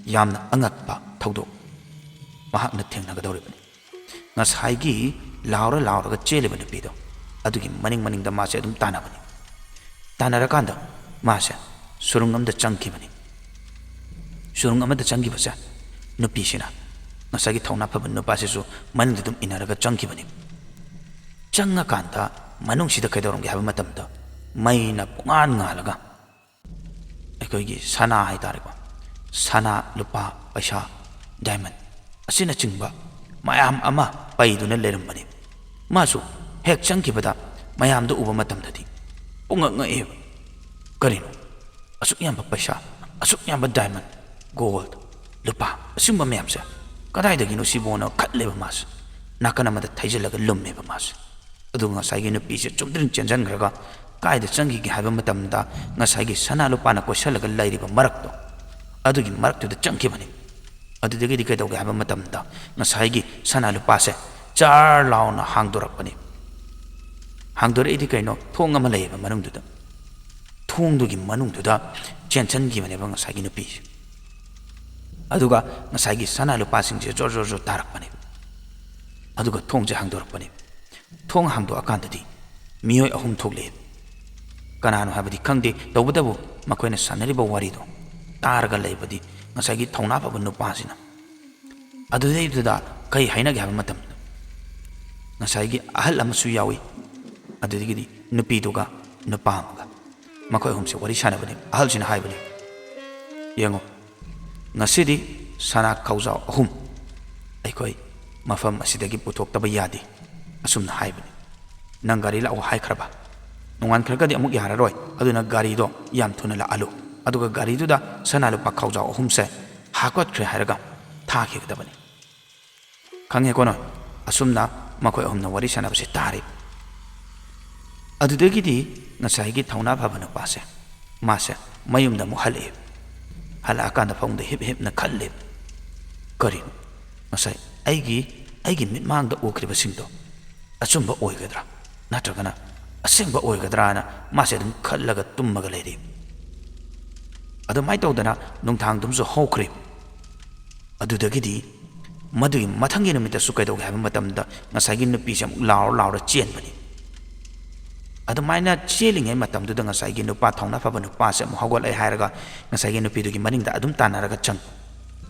ꯌꯥꯝꯅ ꯑꯉꯛꯄ ꯊꯧꯗꯣꯛ ꯃꯍꯥꯛꯅ ꯊꯦꯡꯅꯒꯗꯧꯔꯤꯕꯅꯤ꯫ ꯉꯁꯥꯏꯒꯤ ꯂꯥꯎꯔ ꯂꯥꯎꯔꯒ ꯆꯦꯜꯂꯤꯕ ꯅꯨꯄꯤꯗꯣ, ꯑꯗꯨꯒꯤ ꯃꯅꯤꯡ ꯃꯅꯤꯡꯗ ꯃꯥꯁꯦ ꯑꯗꯨꯝ ꯇꯥꯟꯅꯕꯅꯤ꯫ ꯇꯥꯟꯅꯔꯀꯥꯟꯗ ꯃꯥꯁꯦ ꯁꯨꯔꯨꯡ ꯑꯃꯗ ꯆꯪꯈꯤꯕꯅꯤ꯫ ꯁꯨꯔꯨꯡ ꯑꯃꯗ ꯆꯪꯈꯤꯕꯁꯦ, ꯅꯨꯄꯤꯁꯤꯅ ꯉꯁꯥꯏꯒꯤ ꯊꯧꯅꯥ ꯐꯕ ꯅꯨꯄꯥꯁꯤꯁꯨ ꯃꯅꯤꯡꯗ ꯑꯗꯨꯝ ꯏꯟꯅꯔꯒ ꯆꯪꯈꯤꯕꯅꯤ꯫ ꯆꯪꯉꯀꯥꯟꯗ ꯃꯅꯨꯡꯁꯤꯗ ꯀꯩꯗꯧꯔꯝꯒꯦ ꯍꯥꯏꯕ ꯃꯇꯝꯗ, ꯃꯩꯅ ꯄꯨꯡꯉꯥꯟ ꯉꯥꯜꯂꯒ ꯑꯩꯈꯣꯏꯒꯤ ꯁꯅꯥ ꯍꯥꯏꯇꯥꯔꯦꯀꯣ, ꯁꯅꯥ, ꯂꯨꯄꯥ, ꯄꯩꯁꯥ, ꯗꯥꯏꯃꯟ ꯑꯁꯤꯅꯆꯤꯡꯕ ꯃꯌꯥꯝ ꯑꯃ ꯄꯩꯗꯨꯅ ꯂꯩꯔꯝꯕꯅꯤ꯫ ꯃꯥꯁꯨ ꯍꯦꯛ ꯆꯪꯈꯤꯕꯗ ꯃꯌꯥꯝꯗꯨ ꯎꯕ ꯃꯇꯝꯗꯗꯤ ꯄꯨꯡꯉꯛ ꯉꯛꯑꯦꯕ꯫ "ꯀꯔꯤꯅꯣ? ꯑꯁꯨꯛ ꯌꯥꯝꯕ ꯄꯩꯁꯥ, ꯑꯁꯨꯛ ꯌꯥꯝꯕ ꯗꯥꯏꯃꯟ, ꯒꯣꯜꯗ, ꯂꯨꯄꯥ, ꯑꯁꯤꯒꯨꯝꯕ ꯃꯌꯥꯝꯁꯦ ꯀꯗꯥꯏꯗꯒꯤꯅꯣ ꯁꯤꯕꯣꯅ?" ꯈꯜꯂꯦꯕ ꯃꯥꯁꯦ꯫ ꯅꯥꯀꯟ ꯑꯃꯗ ꯊꯩꯖꯤꯜꯂꯒ ꯂꯨꯝꯃꯦꯕ ꯃꯥꯁꯦ꯫ ꯑꯗꯨꯒ ꯉꯁꯥꯏꯒꯤ ꯅꯨꯄꯤꯁꯦ ꯆꯨꯝꯗ꯭ꯔꯤꯡ ꯆꯦꯟꯁꯤꯟꯈ꯭ꯔꯒ ꯀꯥꯏꯗ ꯆꯪꯈꯤꯒꯦ ꯍꯥꯏꯕ ꯃꯇꯝꯗ, ꯉꯁꯥꯏꯒꯤ ꯁꯅꯥ ꯂꯨꯄꯥꯅ ꯀꯣꯏꯁꯜꯂꯒ ꯂꯩꯔꯤꯕ ꯃꯔꯛꯇꯣ, ꯑꯗꯨꯒꯤ ꯃꯔꯛꯇꯨꯗ ꯆꯪꯈꯤꯕꯅꯤ꯫ ꯑꯗꯨꯗꯒꯤꯗꯤ ꯀꯩꯗꯧꯒꯦ ꯍꯥꯏꯕ ꯃꯇꯝꯗ, ꯉꯁꯥꯏꯒꯤ ꯁꯅꯥ ꯂꯨꯄꯥꯁꯦ ꯆꯥꯔ ꯂꯥꯎꯅ ꯍꯥꯡꯗꯣꯔꯛꯄꯅꯤ꯫ ꯍꯥꯡꯗꯣꯔꯛꯏꯗꯤ ꯀꯩꯅꯣ? ꯊꯣꯡ ꯑꯃ ꯂꯩꯌꯦꯕ ꯃꯅꯨꯡꯗꯨꯗ꯫ ꯊꯣꯡꯗꯨꯒꯤ ꯃꯅꯨꯡꯗꯨꯗ ꯆꯦꯟꯁꯤꯟꯈꯤꯕꯅꯦꯕ ꯉꯁꯥꯏꯒꯤ ꯅꯨꯄꯤꯁꯦ꯫ ꯑꯗꯨꯒ ꯉꯁꯥꯏꯒꯤ ꯁꯅꯥ ꯂꯨꯄꯥꯁꯤꯡꯁꯦ ꯖꯣꯔ ꯖꯣꯔ ꯖꯣꯔ ꯇꯥꯔꯛꯄꯅꯦ꯫ ꯑꯗꯨꯒ ꯊꯣꯡꯁꯦ ꯍꯥꯡꯗꯣꯔꯛꯄꯅꯦ꯫ ꯊꯣꯡ ꯍꯥꯡꯗꯣꯛꯑꯀꯥꯟꯗꯗꯤ ꯃꯤꯑꯣꯏ ꯑꯍꯨꯝ ꯊꯣꯛꯂꯛꯑꯦ꯫ ꯀꯅꯥꯅꯣ ꯍꯥꯏꯕꯗꯤ ꯈꯪꯗꯦ, ꯇꯧꯕꯇꯕꯨ ꯃꯈꯣꯏꯅ ꯁꯥꯟꯅꯔꯤꯕ ꯋꯥꯔꯤꯗꯣ ꯇꯥꯔꯒ ꯂꯩꯕꯗꯤ ꯉꯁꯥꯏꯒꯤ ꯊꯧꯅꯥ ꯐꯕ ꯅꯨꯄꯥꯁꯤꯅ꯫ ꯑꯗꯨꯗꯩꯗꯨꯗ ꯀꯩ ꯍꯥꯏꯅꯒꯦ ꯍꯥꯏꯕ ꯃꯇꯝꯗ, ꯉꯁꯥꯏꯒꯤ ꯑꯍꯜ ꯑꯃꯁꯨ ꯌꯥꯎꯏ, ꯑꯗꯨꯗꯒꯤꯗꯤ ꯅꯨꯄꯤꯗꯨꯒ ꯅꯨꯄꯥ ꯑꯃꯒ, ꯃꯈꯣꯏ ꯑꯍꯨꯝꯁꯦ ꯋꯥꯔꯤ ꯁꯥꯟꯅꯕꯅꯤ꯫ ꯑꯍꯜꯁꯤꯅ ꯍꯥꯏꯕꯅꯤ, "ꯌꯦꯡꯉꯣ, ꯉꯁꯤꯗꯤ ꯁꯅꯥ ꯈꯥꯎꯖꯥꯎ ꯑꯍꯨꯝ ꯑꯩꯈꯣꯏ ꯃꯐꯝ ꯑꯁꯤꯗꯒꯤ ꯄꯨꯊꯣꯛꯇꯕ ꯌꯥꯗꯦ," ꯑꯁꯨꯝꯅ ꯍꯥꯏꯕꯅꯤ꯫ "ꯅꯪ ꯒꯥꯔꯤ ꯂꯥꯛꯑꯣ ꯍꯥꯏꯈ꯭ꯔꯕ? ꯅꯣꯡꯉꯥꯟꯈ꯭ꯔꯒꯗꯤ ꯑꯃꯨꯛ ꯌꯥꯔꯔꯣꯏ, ꯑꯗꯨꯅ ꯒꯥꯔꯤꯗꯣ ꯌꯥꯝ ꯊꯨꯅ ꯂꯥꯛꯍꯜꯂꯨ, ꯑꯗꯨꯒ ꯒꯥꯔꯤꯗꯨꯗ ꯁꯅꯥ ꯂꯨꯄꯥ ꯈꯥꯎꯖꯥꯎ ꯑꯍꯨꯝꯁꯦ ꯍꯥꯞꯀꯠꯈ꯭ꯔꯦ ꯍꯥꯏꯔꯒ ꯊꯥꯈꯤꯒꯗꯕꯅꯤ꯫ ꯈꯪꯉꯦꯀꯣ ꯅꯣꯏ?" ꯑꯁꯨꯝꯅ ꯃꯈꯣꯏ ꯑꯍꯨꯝꯅ ꯋꯥꯔꯤ ꯁꯥꯟꯅꯕꯁꯦ ꯇꯥꯔꯦ꯫ ꯑꯗꯨꯗꯒꯤꯗꯤ ꯉꯁꯥꯏꯒꯤ ꯊꯧꯅꯥ ꯐꯕ ꯅꯨꯄꯥꯁꯦ, ꯃꯥꯁꯦ ꯃꯌꯨꯝꯗ ꯑꯃꯨꯛ ꯍꯜꯂꯛꯑꯦ꯫ ꯍꯜꯂꯛꯑꯀꯥꯟꯗ ꯐꯃꯨꯡꯗ ꯍꯤꯞ ꯍꯤꯞꯅ ꯈꯜꯂꯦ, "ꯀꯔꯤꯅꯣ ꯉꯁꯥꯏ ꯑꯩꯒꯤ, ꯑꯩꯒꯤ ꯃꯤꯠꯃꯥꯡꯗ ꯎꯈ꯭ꯔꯤꯕꯁꯤꯡꯗꯣ ꯑꯆꯨꯝꯕ ꯑꯣꯏꯒꯗ꯭ꯔꯥ, ꯅꯠꯇ꯭ꯔꯒꯅ ꯑꯁꯦꯡꯕ ꯑꯣꯏꯒꯗ꯭ꯔꯥꯅ?" ꯃꯥꯁꯦ ꯑꯗꯨꯝ ꯈꯜꯂꯒ ꯇꯨꯝꯃꯒ ꯂꯩꯔꯦ꯫ ꯑꯗꯨꯃꯥꯏꯅ ꯇꯧꯗꯅ ꯅꯨꯡꯗꯥꯡꯗꯨꯝꯁꯨ ꯍꯧꯈ꯭ꯔꯦ꯫ ꯑꯗꯨꯗꯒꯤꯗꯤ ꯃꯗꯨꯒꯤ ꯃꯊꯪꯒꯤ ꯅꯨꯃꯤꯠꯇꯁꯨ ꯀꯩꯗꯧꯒꯦ ꯍꯥꯏꯕ ꯃꯇꯝꯗ, ꯉꯁꯥꯏꯒꯤ ꯅꯨꯄꯤꯁꯦ ꯑꯃꯨꯛ ꯂꯥꯎꯔ ꯂꯥꯎꯔ ꯆꯦꯟꯕꯅꯤ꯫ ꯑꯗꯨꯃꯥꯏꯅ ꯆꯦꯜꯂꯤꯉꯩ ꯃꯇꯝꯗꯨꯗ ꯉꯁꯥꯏꯒꯤ ꯅꯨꯄꯥ, ꯊꯧꯅꯥ ꯐꯕ ꯅꯨꯄꯥꯁꯦ ꯑꯃꯨꯛ ꯍꯧꯒꯠꯂꯛꯑꯦ ꯍꯥꯏꯔꯒ ꯉꯁꯥꯏꯒꯤ ꯅꯨꯄꯤꯗꯨꯒꯤ ꯃꯅꯤꯡꯗ ꯑꯗꯨꯝ ꯇꯥꯟꯅꯔꯒ ꯆꯪ꯫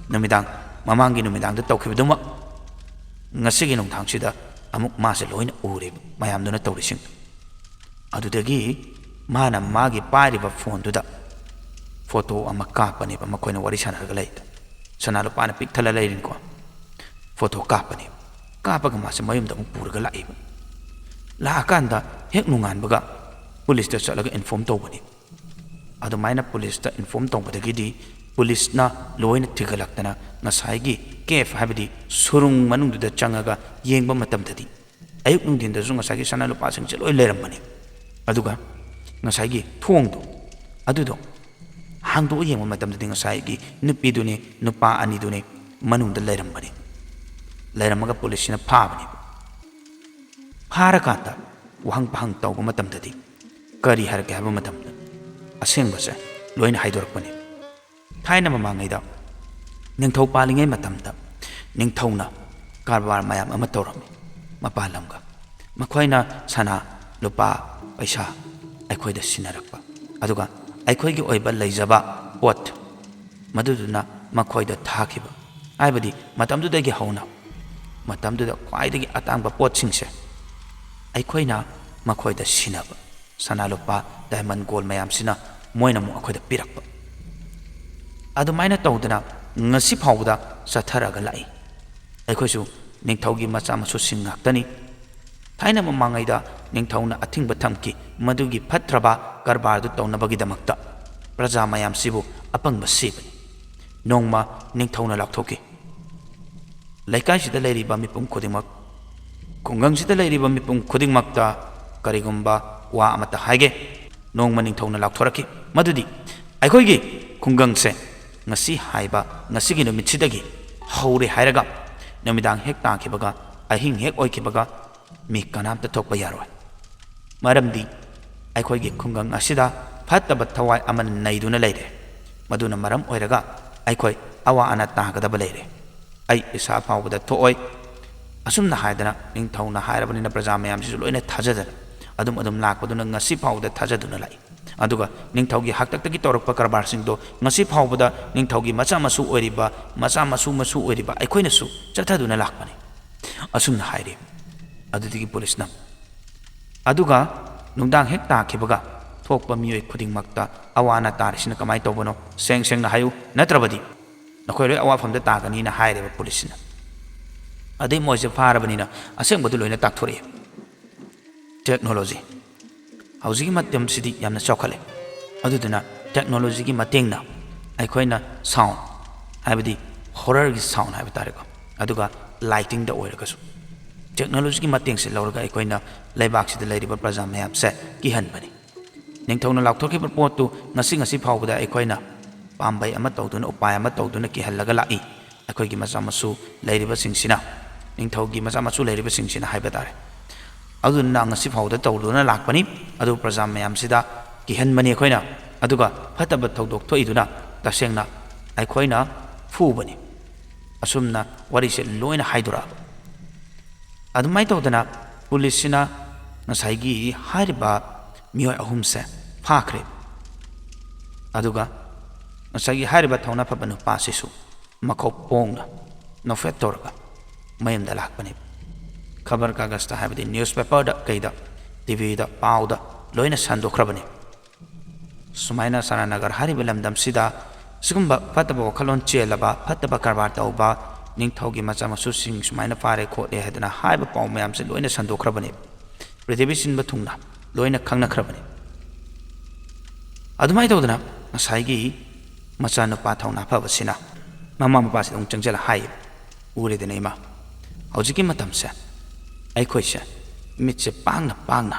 ꯅꯨꯃꯤꯗꯥꯡ, ꯃꯃꯥꯡꯒꯤ ꯅꯨꯃꯤꯗꯥꯡꯗ ꯇꯧꯈꯤꯕꯗꯨꯃꯛ ꯉꯁꯤꯒꯤ ꯅꯨꯡꯗꯥꯡꯁꯤꯗ ꯑꯃꯨꯛ ꯃꯥꯁꯦ ꯂꯣꯏꯅ ꯎꯔꯦꯕ, ꯃꯌꯥꯝꯗꯨꯅ ꯇꯧꯔꯤꯁꯤꯡꯗꯣ꯫ ꯑꯗꯨꯗꯒꯤ ꯃꯥꯅ ꯃꯥꯒꯤ ꯄꯥꯏꯔꯤꯕ ꯐꯣꯟꯗꯨꯗ ꯐꯣꯇꯣ ꯑꯃ ꯀꯥꯞꯄꯅꯦꯕ, ꯃꯈꯣꯏꯅ ꯋꯥꯔꯤ ꯁꯥꯟꯅꯔꯒ ꯂꯩꯕꯗ꯫ ꯁꯅꯥ ꯂꯨꯄꯥꯅ ꯄꯤꯛ ꯊꯜꯂ ꯂꯩꯔꯤꯅꯤꯀꯣ꯫ ꯐꯣꯇꯣ ꯀꯥꯞꯄꯅꯦꯕ꯫ ꯀꯥꯞꯄꯒ ꯃꯥꯁꯦ ꯃꯌꯨꯝꯗ ꯑꯃꯨꯛ ꯄꯨꯔꯒ ꯂꯥꯛꯑꯦꯕ꯫ ꯂꯥꯛꯑꯀꯥꯟꯗ ꯍꯦꯛ ꯅꯣꯡꯉꯥꯟꯕꯒ ꯄꯨꯂꯤꯁꯇ ꯆꯠꯂꯒ ꯏꯟꯐꯣꯔꯝ ꯇꯧꯕꯅꯦ꯫ ꯑꯗꯨꯃꯥꯏꯅ ꯄꯨꯂꯤꯁꯇ ꯏꯟꯐꯣꯔꯝ ꯇꯧꯕꯗꯒꯤꯗꯤ ꯄꯨꯂꯤꯁꯅ ꯂꯣꯏꯅ ꯊꯤꯒꯠꯂꯛꯇꯅ ꯉꯁꯥꯏꯒꯤ ꯀꯦꯐ, ꯍꯥꯏꯕꯗꯤ ꯁꯨꯔꯨꯡ ꯃꯅꯨꯡꯗꯨꯗ ꯆꯪꯉꯒ ꯌꯦꯡꯕ ꯃꯇꯝꯗꯗꯤ ꯑꯌꯨꯛ ꯅꯨꯡꯊꯤꯟꯗꯁꯨ ꯉꯁꯥꯏꯒꯤ ꯁꯅꯥ ꯂꯨꯄꯥꯁꯤꯡꯁꯦ ꯂꯣꯏ ꯂꯩꯔꯝꯕꯅꯤ꯫ ꯑꯗꯨꯒ ꯉꯁꯥꯏꯒꯤ ꯊꯣꯡꯗꯣ ꯑꯗꯨꯗꯣ ꯍꯥꯡꯗꯣꯛꯑ ꯌꯦꯡꯕ ꯃꯇꯝꯗꯗꯤ ꯉꯁꯥꯏꯒꯤ ꯅꯨꯄꯤꯗꯨꯅꯦ, ꯅꯨꯄꯥ ꯑꯅꯤꯗꯨꯅꯦ, ꯃꯅꯨꯡꯗ ꯂꯩꯔꯝꯕꯅꯤ꯫ ꯂꯩꯔꯝꯃꯒ ꯄꯨꯂꯤꯁꯁꯤꯅ ꯐꯥꯕꯅꯦꯕ꯫ ꯐꯥꯔꯀꯥꯟꯗ ꯋꯥꯍꯪ ꯄꯥꯍꯪ ꯇꯧꯕ ꯃꯇꯝꯗꯗꯤ ꯀꯔꯤ ꯍꯥꯏꯔꯛꯀꯦ ꯍꯥꯏꯕ ꯃꯇꯝꯗ, ꯑꯁꯦꯡꯕꯁꯦ ꯂꯣꯏꯅ ꯍꯥꯏꯗꯣꯔꯛꯄꯅꯤ꯫ ꯊꯥꯏꯅ ꯃꯃꯥꯡꯉꯩꯗ ꯅꯤꯡꯊꯧ ꯄꯥꯜꯂꯤꯉꯩ ꯃꯇꯝꯗ ꯅꯤꯡꯊꯧꯅ ꯀꯔꯕꯥꯔ ꯃꯌꯥꯝ ꯑꯃ ꯇꯧꯔꯝꯃꯤ ꯃꯄꯥꯟ ꯂꯝꯒ꯫ ꯃꯈꯣꯏꯅ ꯁꯅꯥ, ꯂꯨꯄꯥ, ꯄꯩꯁꯥ ꯑꯩꯈꯣꯏꯗ ꯁꯤꯟꯅꯔꯛꯄ, ꯑꯗꯨꯒ ꯑꯩꯈꯣꯏꯒꯤ ꯑꯣꯏꯕ ꯂꯩꯖꯕ ꯄꯣꯠ ꯃꯗꯨꯗꯨꯅ ꯃꯈꯣꯏꯗ ꯊꯥꯈꯤꯕ꯫ ꯍꯥꯏꯕꯗꯤ ꯃꯇꯝꯗꯨꯗꯒꯤ ꯍꯧꯅ ꯃꯇꯝꯗꯨꯗ ꯈ꯭ꯋꯥꯏꯗꯒꯤ ꯑꯇꯥꯡꯕ ꯄꯣꯠꯁꯤꯡꯁꯦ ꯑꯩꯈꯣꯏꯅ ꯃꯈꯣꯏꯗ ꯁꯤꯟꯅꯕ, ꯁꯅꯥ ꯂꯨꯄꯥ, diamond, gold ꯃꯌꯥꯝꯁꯤꯅ ꯃꯣꯏꯅ ꯑꯃꯨꯛ ꯑꯩꯈꯣꯏꯗ ꯄꯤꯔꯛꯄ꯫ ꯑꯗꯨꯃꯥꯏꯅ ꯇꯧꯗꯅ ꯉꯁꯤ ꯐꯥꯎꯕꯗ ꯆꯠꯊꯔꯒ ꯂꯥꯛꯏ꯫ ꯑꯩꯈꯣꯏꯁꯨ ꯅꯤꯡꯊꯧꯒꯤ ꯃꯆꯥ ꯃꯁꯨꯁꯤꯡ ꯉꯥꯛꯇꯅꯤ꯫ ꯊꯥꯏꯅ ꯃꯃꯥꯡꯉꯩꯗ ꯅꯤꯡꯊꯧꯅ ꯑꯊꯤꯡꯕ ꯊꯝꯈꯤ, ꯃꯗꯨꯒꯤ ꯐꯠꯇ꯭ꯔꯕ ꯀꯔꯕꯥꯔꯗꯨ ꯇꯧꯅꯕꯒꯤꯗꯃꯛꯇ꯫ ꯄ꯭ꯔꯖꯥ ꯃꯌꯥꯝꯁꯤꯕꯨ ꯑꯄꯪꯕ ꯁꯤꯕꯅꯤ꯫ ꯅꯣꯡꯃ ꯅꯤꯡꯊꯧꯅ ꯂꯥꯎꯊꯣꯛꯈꯤ, "ꯂꯩꯀꯥꯏꯁꯤꯗ ꯂꯩꯔꯤꯕ ꯃꯤꯄꯨꯝ ꯈꯨꯗꯤꯡꯃꯛ, ꯈꯨꯡꯒꯪꯁꯤꯗ ꯂꯩꯔꯤꯕ ꯃꯤꯄꯨꯝ ꯈꯨꯗꯤꯡꯃꯛꯇ ꯀꯔꯤꯒꯨꯝꯕ ꯋꯥ ꯑꯃꯠꯇ ꯍꯥꯏꯒꯦ꯫" ꯅꯣꯡꯃ ꯅꯤꯡꯊꯧꯅ ꯂꯥꯎꯊꯣꯔꯛꯈꯤ ꯃꯗꯨꯗꯤ, "ꯑꯩꯈꯣꯏꯒꯤ ꯈꯨꯡꯒꯪꯁꯦ ꯉꯁꯤ ꯍꯥꯏꯕ, ꯉꯁꯤꯒꯤ ꯅꯨꯃꯤꯠꯁꯤꯗꯒꯤ ꯍꯧꯔꯦ ꯍꯥꯏꯔꯒ ꯅꯨꯃꯤꯗꯥꯡ ꯍꯦꯛ ꯇꯥꯈꯤꯕꯒ, ꯑꯍꯤꯡ ꯍꯦꯛ ꯑꯣꯏꯈꯤꯕꯒ ꯃꯤ ꯀꯅꯥꯝꯇ ꯊꯣꯛꯄ ꯌꯥꯔꯣꯏ꯫ ꯃꯔꯝꯗꯤ ꯑꯩꯈꯣꯏꯒꯤ ꯈꯨꯡꯒꯪ ꯑꯁꯤꯗ ꯐꯠꯇꯕ ꯊꯋꯥꯏ ꯑꯃꯅ ꯅꯩꯗꯨꯅ ꯂꯩꯔꯦ꯫ ꯃꯗꯨꯅ ꯃꯔꯝ ꯑꯣꯏꯔꯒ ꯑꯩꯈꯣꯏ ꯑꯋꯥ ꯑꯅꯥ ꯇꯥꯒꯗꯕ ꯂꯩꯔꯦ꯫ ꯑꯩ ꯏꯁꯥ ꯐꯥꯎꯕꯗ ꯊꯣꯛꯑꯣꯏ꯫" ꯑꯁꯨꯝꯅ ꯍꯥꯏꯗꯅ ꯅꯤꯡꯊꯧꯅ ꯍꯥꯏꯔꯕꯅꯤꯅ ꯄ꯭ꯔꯖꯥ ꯃꯌꯥꯝꯁꯤꯁꯨ ꯂꯣꯏꯅ ꯊꯥꯖꯗꯅ ꯑꯗꯨꯝ ꯑꯗꯨꯝ ꯂꯥꯛꯄꯗꯨꯅ ꯉꯁꯤ ꯐꯥꯎꯕꯗ ꯊꯥꯖꯗꯨꯅ ꯂꯥꯛꯏ꯫ ꯑꯗꯨꯒ ꯅꯤꯡꯊꯧꯒꯤ ꯍꯥꯛꯇꯛꯇꯒꯤ ꯇꯧꯔꯛꯄ ꯀꯔꯕꯥꯔꯁꯤꯡꯗꯣ ꯉꯁꯤ ꯐꯥꯎꯕꯗ ꯅꯤꯡꯊꯧꯒꯤ ꯃꯆꯥ ꯃꯁꯨ ꯑꯣꯏꯔꯤꯕ, ꯃꯆꯥ ꯃꯁꯨ ꯃꯁꯨ ꯑꯣꯏꯔꯤꯕ ꯑꯩꯈꯣꯏꯅꯁꯨ ꯆꯠꯊꯗꯨꯅ ꯂꯥꯛꯄꯅꯤ꯫ ꯑꯁꯨꯝꯅ ꯍꯥꯏꯔꯤ꯫ ꯑꯗꯨꯗꯒꯤ ꯄꯨꯂꯤꯁꯅ, "ꯑꯗꯨꯒ ꯅꯨꯡꯗꯥꯡ ꯍꯦꯛ ꯇꯥꯈꯤꯕꯒ ꯊꯣꯛꯄ ꯃꯤꯑꯣꯏ ꯈꯨꯗꯤꯡꯃꯛꯇ ꯑꯋꯥ ꯑꯅꯥ ꯇꯥꯔꯤꯁꯤꯅ ꯀꯃꯥꯏꯅ ꯇꯧꯕꯅꯣ? ꯁꯦꯡ ꯁꯦꯡꯅ ꯍꯥꯏꯌꯨ, ꯅꯠꯇ꯭ꯔꯕꯗꯤ ꯅꯈꯣꯏ ꯂꯣꯏ ꯑꯋꯥꯐꯝꯗ ꯇꯥꯒꯅꯤꯅ" ꯍꯥꯏꯔꯦꯕ ꯄꯨꯂꯤꯁꯁꯤꯅ꯫ ꯑꯗꯩ ꯃꯣꯏꯁꯦ ꯐꯥꯔꯕꯅꯤꯅ ꯑꯁꯦꯡꯕꯗꯨ ꯂꯣꯏꯅ ꯇꯥꯛꯊꯣꯔꯛꯑꯦ꯫ ꯇꯦꯛꯅꯣꯂꯣꯖꯤ꯫ ꯍꯧꯖꯤꯛꯀꯤ ꯃꯇꯝꯁꯤꯗꯤ ꯌꯥꯝꯅ ꯆꯥꯎꯈꯠꯂꯦ꯫ ꯑꯗꯨꯗꯨꯅ ꯇꯦꯛꯅꯣꯂꯣꯖꯤꯒꯤ ꯃꯇꯦꯡꯅ ꯑꯩꯈꯣꯏꯅ ꯁꯥꯎꯟ, ꯍꯥꯏꯕꯗꯤ ꯍꯣꯔꯔꯒꯤ ꯁꯥꯎꯟ ꯍꯥꯏꯕ ꯇꯥꯔꯦꯀꯣ, ꯑꯗꯨꯒ ꯂꯥꯏꯇꯤꯡꯗ ꯑꯣꯏꯔꯒꯁꯨ ꯇꯦꯛꯅꯣꯂꯣꯖꯤꯒꯤ ꯃꯇꯦꯡꯁꯦ ꯂꯧꯔꯒ ꯑꯩꯈꯣꯏꯅ ꯂꯩꯕꯥꯛꯁꯤꯗ ꯂꯩꯔꯤꯕ ꯄ꯭ꯔꯖꯥ ꯃꯌꯥꯝꯁꯦ ꯀꯤꯍꯟꯕꯅꯤ꯫ ꯅꯤꯡꯊꯧꯅ ꯂꯥꯎꯊꯣꯛꯈꯤꯕ ꯄꯣꯠꯇꯨ ꯉꯁꯤ, ꯉꯁꯤ ꯐꯥꯎꯕꯗ ꯑꯩꯈꯣꯏꯅ ꯄꯥꯝꯕꯩ ꯑꯃ ꯇꯧꯗꯨꯅ, ꯎꯄꯥꯏ ꯑꯃ ꯇꯧꯗꯨꯅ ꯀꯤꯍꯜꯂꯒ ꯂꯥꯛꯏ꯫ ꯑꯩꯈꯣꯏꯒꯤ ꯃꯆꯥ ꯃꯁꯨ ꯂꯩꯔꯤꯕꯁꯤꯡꯁꯤꯅ, ꯅꯤꯡꯊꯧꯒꯤ ꯃꯆꯥ ꯃꯁꯨ ꯂꯩꯔꯤꯕꯁꯤꯡꯁꯤꯅ ꯍꯥꯏꯕ ꯇꯥꯔꯦ꯫ ꯑꯗꯨꯅ ꯉꯁꯤ ꯐꯥꯎꯗ ꯇꯧꯗꯨꯅ ꯂꯥꯛꯄꯅꯤ꯫ ꯑꯗꯨ ꯄ꯭ꯔꯖꯥ ꯃꯌꯥꯝꯁꯤꯗ ꯀꯤꯍꯟꯕꯅꯤ ꯑꯩꯈꯣꯏꯅ, ꯑꯗꯨꯒ ꯐꯠꯇꯕ ꯊꯧꯗꯣꯛ ꯊꯣꯛꯏꯗꯨꯅ ꯇꯁꯦꯡꯅ ꯑꯩꯈꯣꯏꯅ ꯐꯨꯕꯅꯤ꯫ ꯑꯁꯨꯝꯅ ꯋꯥꯔꯤꯁꯦ ꯂꯣꯏꯅ ꯍꯥꯏꯗꯣꯔꯛꯑꯕ꯫ ꯑꯗꯨꯃꯥꯏꯅ ꯇꯧꯗꯅ ꯄꯨꯂꯤꯁꯁꯤꯅ ꯉꯁꯥꯏꯒꯤ ꯍꯥꯏꯔꯤꯕ ꯃꯤꯑꯣꯏ ꯑꯍꯨꯝꯁꯦ ꯐꯥꯈ꯭ꯔꯦ꯫ ꯑꯗꯨꯒ ꯉꯁꯥꯏꯒꯤ ꯍꯥꯏꯔꯤꯕ ꯊꯧꯅꯥ ꯐꯕ ꯅꯨꯄꯥꯁꯤꯁꯨ ꯃꯈꯧ ꯄꯣꯡꯅ ꯅꯣꯛꯐꯦꯠ ꯇꯧꯔꯒ ꯃꯌꯨꯝꯗ ꯂꯥꯛꯄꯅꯤ꯫ ꯈꯕꯔ ꯀꯥꯒꯖꯇ, ꯍꯥꯏꯕꯗꯤ ꯅ꯭ꯌꯨꯁꯄꯦꯄꯔꯗ, ꯀꯩꯗ, ꯇꯤꯚꯤꯗ, ꯄꯥꯎꯗ ꯂꯣꯏꯅ ꯁꯟꯗꯣꯛꯈ꯭ꯔꯕꯅꯤ꯫ ꯁꯨꯃꯥꯏꯅ ꯁꯅꯥꯅꯒꯔ ꯍꯥꯏꯔꯤꯕ ꯂꯝꯗꯝꯁꯤꯗ ꯁꯤꯒꯨꯝꯕ ꯐꯠꯇꯕ ꯋꯥꯈꯜꯂꯣꯟ ꯆꯦꯜꯂꯕ, ꯐꯠꯇꯕ ꯀꯔꯕꯥꯔ ꯇꯧꯕ, ꯅꯤꯡꯊꯧꯒꯤ ꯃꯆꯥ ꯃꯁꯨꯁꯤꯡ ꯁꯨꯃꯥꯏꯅ ꯐꯥꯔꯦ ꯈꯣꯠꯂꯦ ꯍꯥꯏꯗꯅ ꯍꯥꯏꯕ ꯄꯥꯎ ꯃꯌꯥꯝꯁꯦ ꯂꯣꯏꯅ ꯁꯟꯗꯣꯛꯈ꯭ꯔꯕꯅꯤ꯫ ꯄ꯭ꯔꯤꯊꯤꯕꯤ ꯁꯤꯟꯕ ꯊꯨꯡꯅ ꯂꯣꯏꯅ ꯈꯪꯅꯈ꯭ꯔꯕꯅꯤ꯫ ꯑꯗꯨꯃꯥꯏꯅ ꯇꯧꯗꯅ ꯉꯁꯥꯏꯒꯤ ꯃꯆꯥꯅꯨꯄꯥ ꯊꯧꯅꯥ ꯐꯕꯁꯤꯅ ꯃꯃꯥ ꯃꯄꯥꯁꯤꯗ ꯑꯃꯨꯛ ꯆꯪꯁꯤꯜꯂ ꯍꯥꯏꯌꯦꯕ, "ꯎꯔꯦꯗꯅ ꯏꯃꯥ, ꯍꯧꯖꯤꯛꯀꯤ ꯃꯇꯝꯁꯦ ꯑꯩꯈꯣꯏꯁꯦ ꯃꯤꯠꯁꯦ ꯄꯥꯡꯅ ꯄꯥꯡꯅ,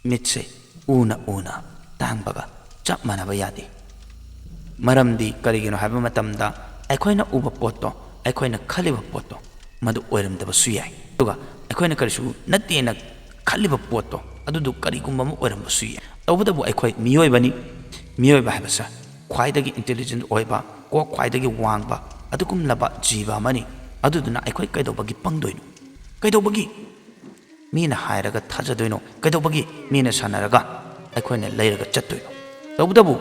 ꯃꯤꯠꯁꯦ ꯎꯅ ꯎꯅ ꯇꯥꯡꯕꯒ ꯆꯞ ꯃꯥꯟꯅꯕ ꯌꯥꯗꯦ꯫ ꯃꯔꯝꯗꯤ ꯀꯔꯤꯒꯤꯅꯣ ꯍꯥꯏꯕ ꯃꯇꯝꯗ ꯑꯩꯈꯣꯏꯅ ꯎꯕ ꯄꯣꯠꯇꯣ, ꯑꯩꯈꯣꯏꯅ ꯈꯜꯂꯤꯕ ꯄꯣꯠꯇꯣ ꯃꯗꯨ ꯑꯣꯏꯔꯝꯗꯕꯁꯨ ꯌꯥꯏ꯫ ꯑꯗꯨꯒ ꯑꯩꯈꯣꯏꯅ ꯀꯔꯤꯁꯨ ꯅꯠꯇꯦꯅ ꯈꯜꯂꯤꯕ ꯄꯣꯠꯇꯣ ꯑꯗꯨꯗꯨ ꯀꯔꯤꯒꯨꯝꯕ ꯑꯃ ꯑꯣꯏꯔꯝꯕꯁꯨ ꯌꯥꯏ꯫ ꯇꯧꯕꯇꯕꯨ ꯑꯩꯈꯣꯏ ꯃꯤꯑꯣꯏꯕꯅꯤ꯫ ꯃꯤꯑꯣꯏꯕ ꯍꯥꯏꯕꯁꯦ ꯈ꯭ꯋꯥꯏꯗꯒꯤ ꯏꯟꯇꯦꯂꯤꯖꯦꯟꯠ ꯑꯣꯏꯕ, ꯀꯣꯛ ꯈ꯭ꯋꯥꯏꯗꯒꯤ ꯋꯥꯡꯕ, ꯑꯗꯨꯒꯨꯝꯂꯕ ꯖꯤꯕ ꯑꯃꯅꯤ꯫ ꯑꯗꯨꯗꯨꯅ ꯑꯩꯈꯣꯏ ꯀꯩꯗꯧꯕꯒꯤ ꯄꯪꯗꯣꯏꯅꯣ? ꯀꯩꯗꯧꯕꯒꯤ ꯃꯤꯅ ꯍꯥꯏꯔꯒ ꯊꯥꯖꯗꯣꯏꯅꯣ? ꯀꯩꯗꯧꯕꯒꯤ ꯃꯤꯅ ꯁꯥꯟꯅꯔꯒ ꯑꯩꯈꯣꯏꯅ ꯂꯩꯔꯒ ꯆꯠꯇꯣꯏꯅꯣ?" ꯇꯧꯕꯇꯕꯨ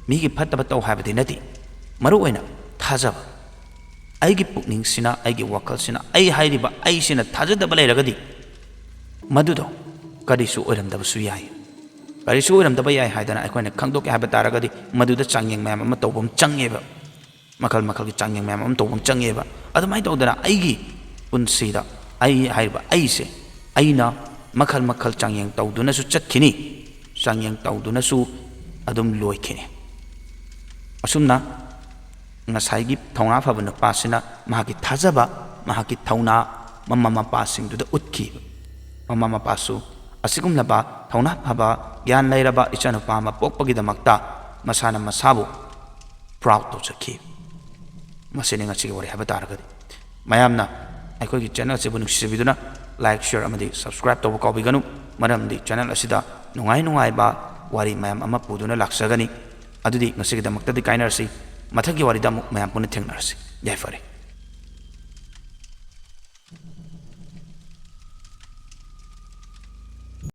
ꯃꯤꯒꯤ ꯐꯠꯇꯕ ꯇꯧ ꯍꯥꯏꯕꯗꯤ ꯅꯠꯇꯦ, ꯃꯔꯨ ꯑꯣꯏꯅ ꯊꯥꯖꯕ꯫ ꯑꯩꯒꯤ ꯄꯨꯛꯅꯤꯡꯁꯤꯅ, ꯑꯩꯒꯤ ꯋꯥꯈꯜꯁꯤꯅ, ꯑꯩ ꯍꯥꯏꯔꯤꯕ ꯑꯩꯁꯤꯅ ꯊꯥꯖꯗꯕ ꯂꯩꯔꯒꯗꯤ ꯃꯗꯨꯗꯣ ꯀꯔꯤꯁꯨ ꯑꯣꯏꯔꯝꯗꯕꯁꯨ ꯌꯥꯏ꯫ ꯀꯔꯤꯁꯨ ꯑꯣꯏꯔꯝꯗꯕ ꯌꯥꯏ ꯍꯥꯏꯗꯅ ꯑꯩꯈꯣꯏꯅ ꯈꯪꯗꯣꯛꯀꯦ ꯍꯥꯏꯕ ꯇꯥꯔꯒꯗꯤ ꯃꯗꯨꯗ ꯆꯥꯡꯌꯦꯡ ꯃꯌꯥꯝ ꯑꯃ ꯇꯧꯕ ꯑꯃ ꯆꯪꯉꯦꯕ꯫ ꯃꯈꯜ ꯃꯈꯜꯒꯤ ꯆꯥꯡꯌꯦꯡ ꯃꯌꯥꯝ ꯑꯃ ꯇꯧꯕ ꯑꯃ ꯆꯪꯉꯦꯕ꯫ ꯑꯗꯨꯃꯥꯏꯅ ꯇꯧꯗꯅ ꯑꯩꯒꯤ ꯄꯨꯟꯁꯤꯗ ꯑꯩ ꯍꯥꯏꯔꯤꯕ ꯑꯩꯁꯦ ꯑꯩꯅ ꯃꯈꯜ ꯃꯈꯜ ꯆꯥꯡꯌꯦꯡ ꯇꯧꯗꯨꯅꯁꯨ ꯆꯠꯈꯤꯅꯤ꯫ ꯆꯥꯡꯌꯦꯡ ꯇꯧꯗꯨꯅꯁꯨ ꯑꯗꯨꯝ ꯂꯣꯏꯈꯤꯅꯤ꯫ ꯑꯁꯨꯝꯅ ꯉꯁꯥꯏꯒꯤ ꯊꯧꯅꯥ ꯐꯕ ꯅꯨꯄꯥꯁꯤꯅ ꯃꯍꯥꯛꯀꯤ ꯊꯥꯖꯕ, ꯃꯍꯥꯛꯀꯤ ꯊꯧꯅꯥ ꯃꯃꯥ ꯃꯄꯥꯁꯤꯡꯗꯨꯗ ꯎꯠꯈꯤꯕ꯫ ꯃꯃꯥ ꯃꯄꯥꯁꯨ ꯑꯁꯤꯒꯨꯝꯂꯕ ꯊꯧꯅꯥ ꯐꯕ, ꯒ꯭ꯌꯥꯟ ꯂꯩꯔꯕ ꯏꯆꯥꯅꯨꯄꯥ ꯑꯃ ꯄꯣꯛꯄꯒꯤꯗꯃꯛꯇ ꯃꯁꯥꯅ ꯃꯁꯥꯕꯨ ꯄ꯭ꯔꯥꯎꯗ ꯇꯧꯖꯈꯤ꯫ ꯃꯁꯤꯅꯤ ꯉꯁꯤꯒꯤ ꯋꯥꯔꯤ ꯍꯥꯏꯕ ꯇꯥꯔꯒꯗꯤ꯫ ꯃꯌꯥꯝꯅ ꯑꯩꯈꯣꯏꯒꯤ channel ꯑꯁꯤꯕꯨ ꯅꯨꯡꯁꯤꯆꯕꯤꯗꯨꯅ like, share ꯑꯃꯗꯤ subscribe ꯇꯧꯕ ꯀꯥꯎꯕꯤꯒꯅꯨ, ꯃꯔꯝꯗꯤ channel ꯑꯁꯤꯗ ꯅꯨꯡꯉꯥꯏ ꯅꯨꯡꯉꯥꯏꯕ ꯋꯥꯔꯤ ꯃꯌꯥꯝ ꯑꯃ ꯄꯨꯗꯨꯅ ꯂꯥꯛꯆꯒꯅꯤ꯫ ꯑꯗꯨꯗꯤ ꯉꯁꯤꯒꯤꯗꯃꯛꯇꯗꯤ ꯀꯥꯏꯅꯔꯁꯤ, ꯃꯊꯪꯒꯤ ꯋꯥꯔꯤꯗ ꯑꯃꯨꯛ ꯃꯌꯥꯝ ꯄꯨꯟꯅ ꯊꯦꯡꯅꯔꯁꯤ꯫ ꯌꯥꯏꯐꯔꯦ꯫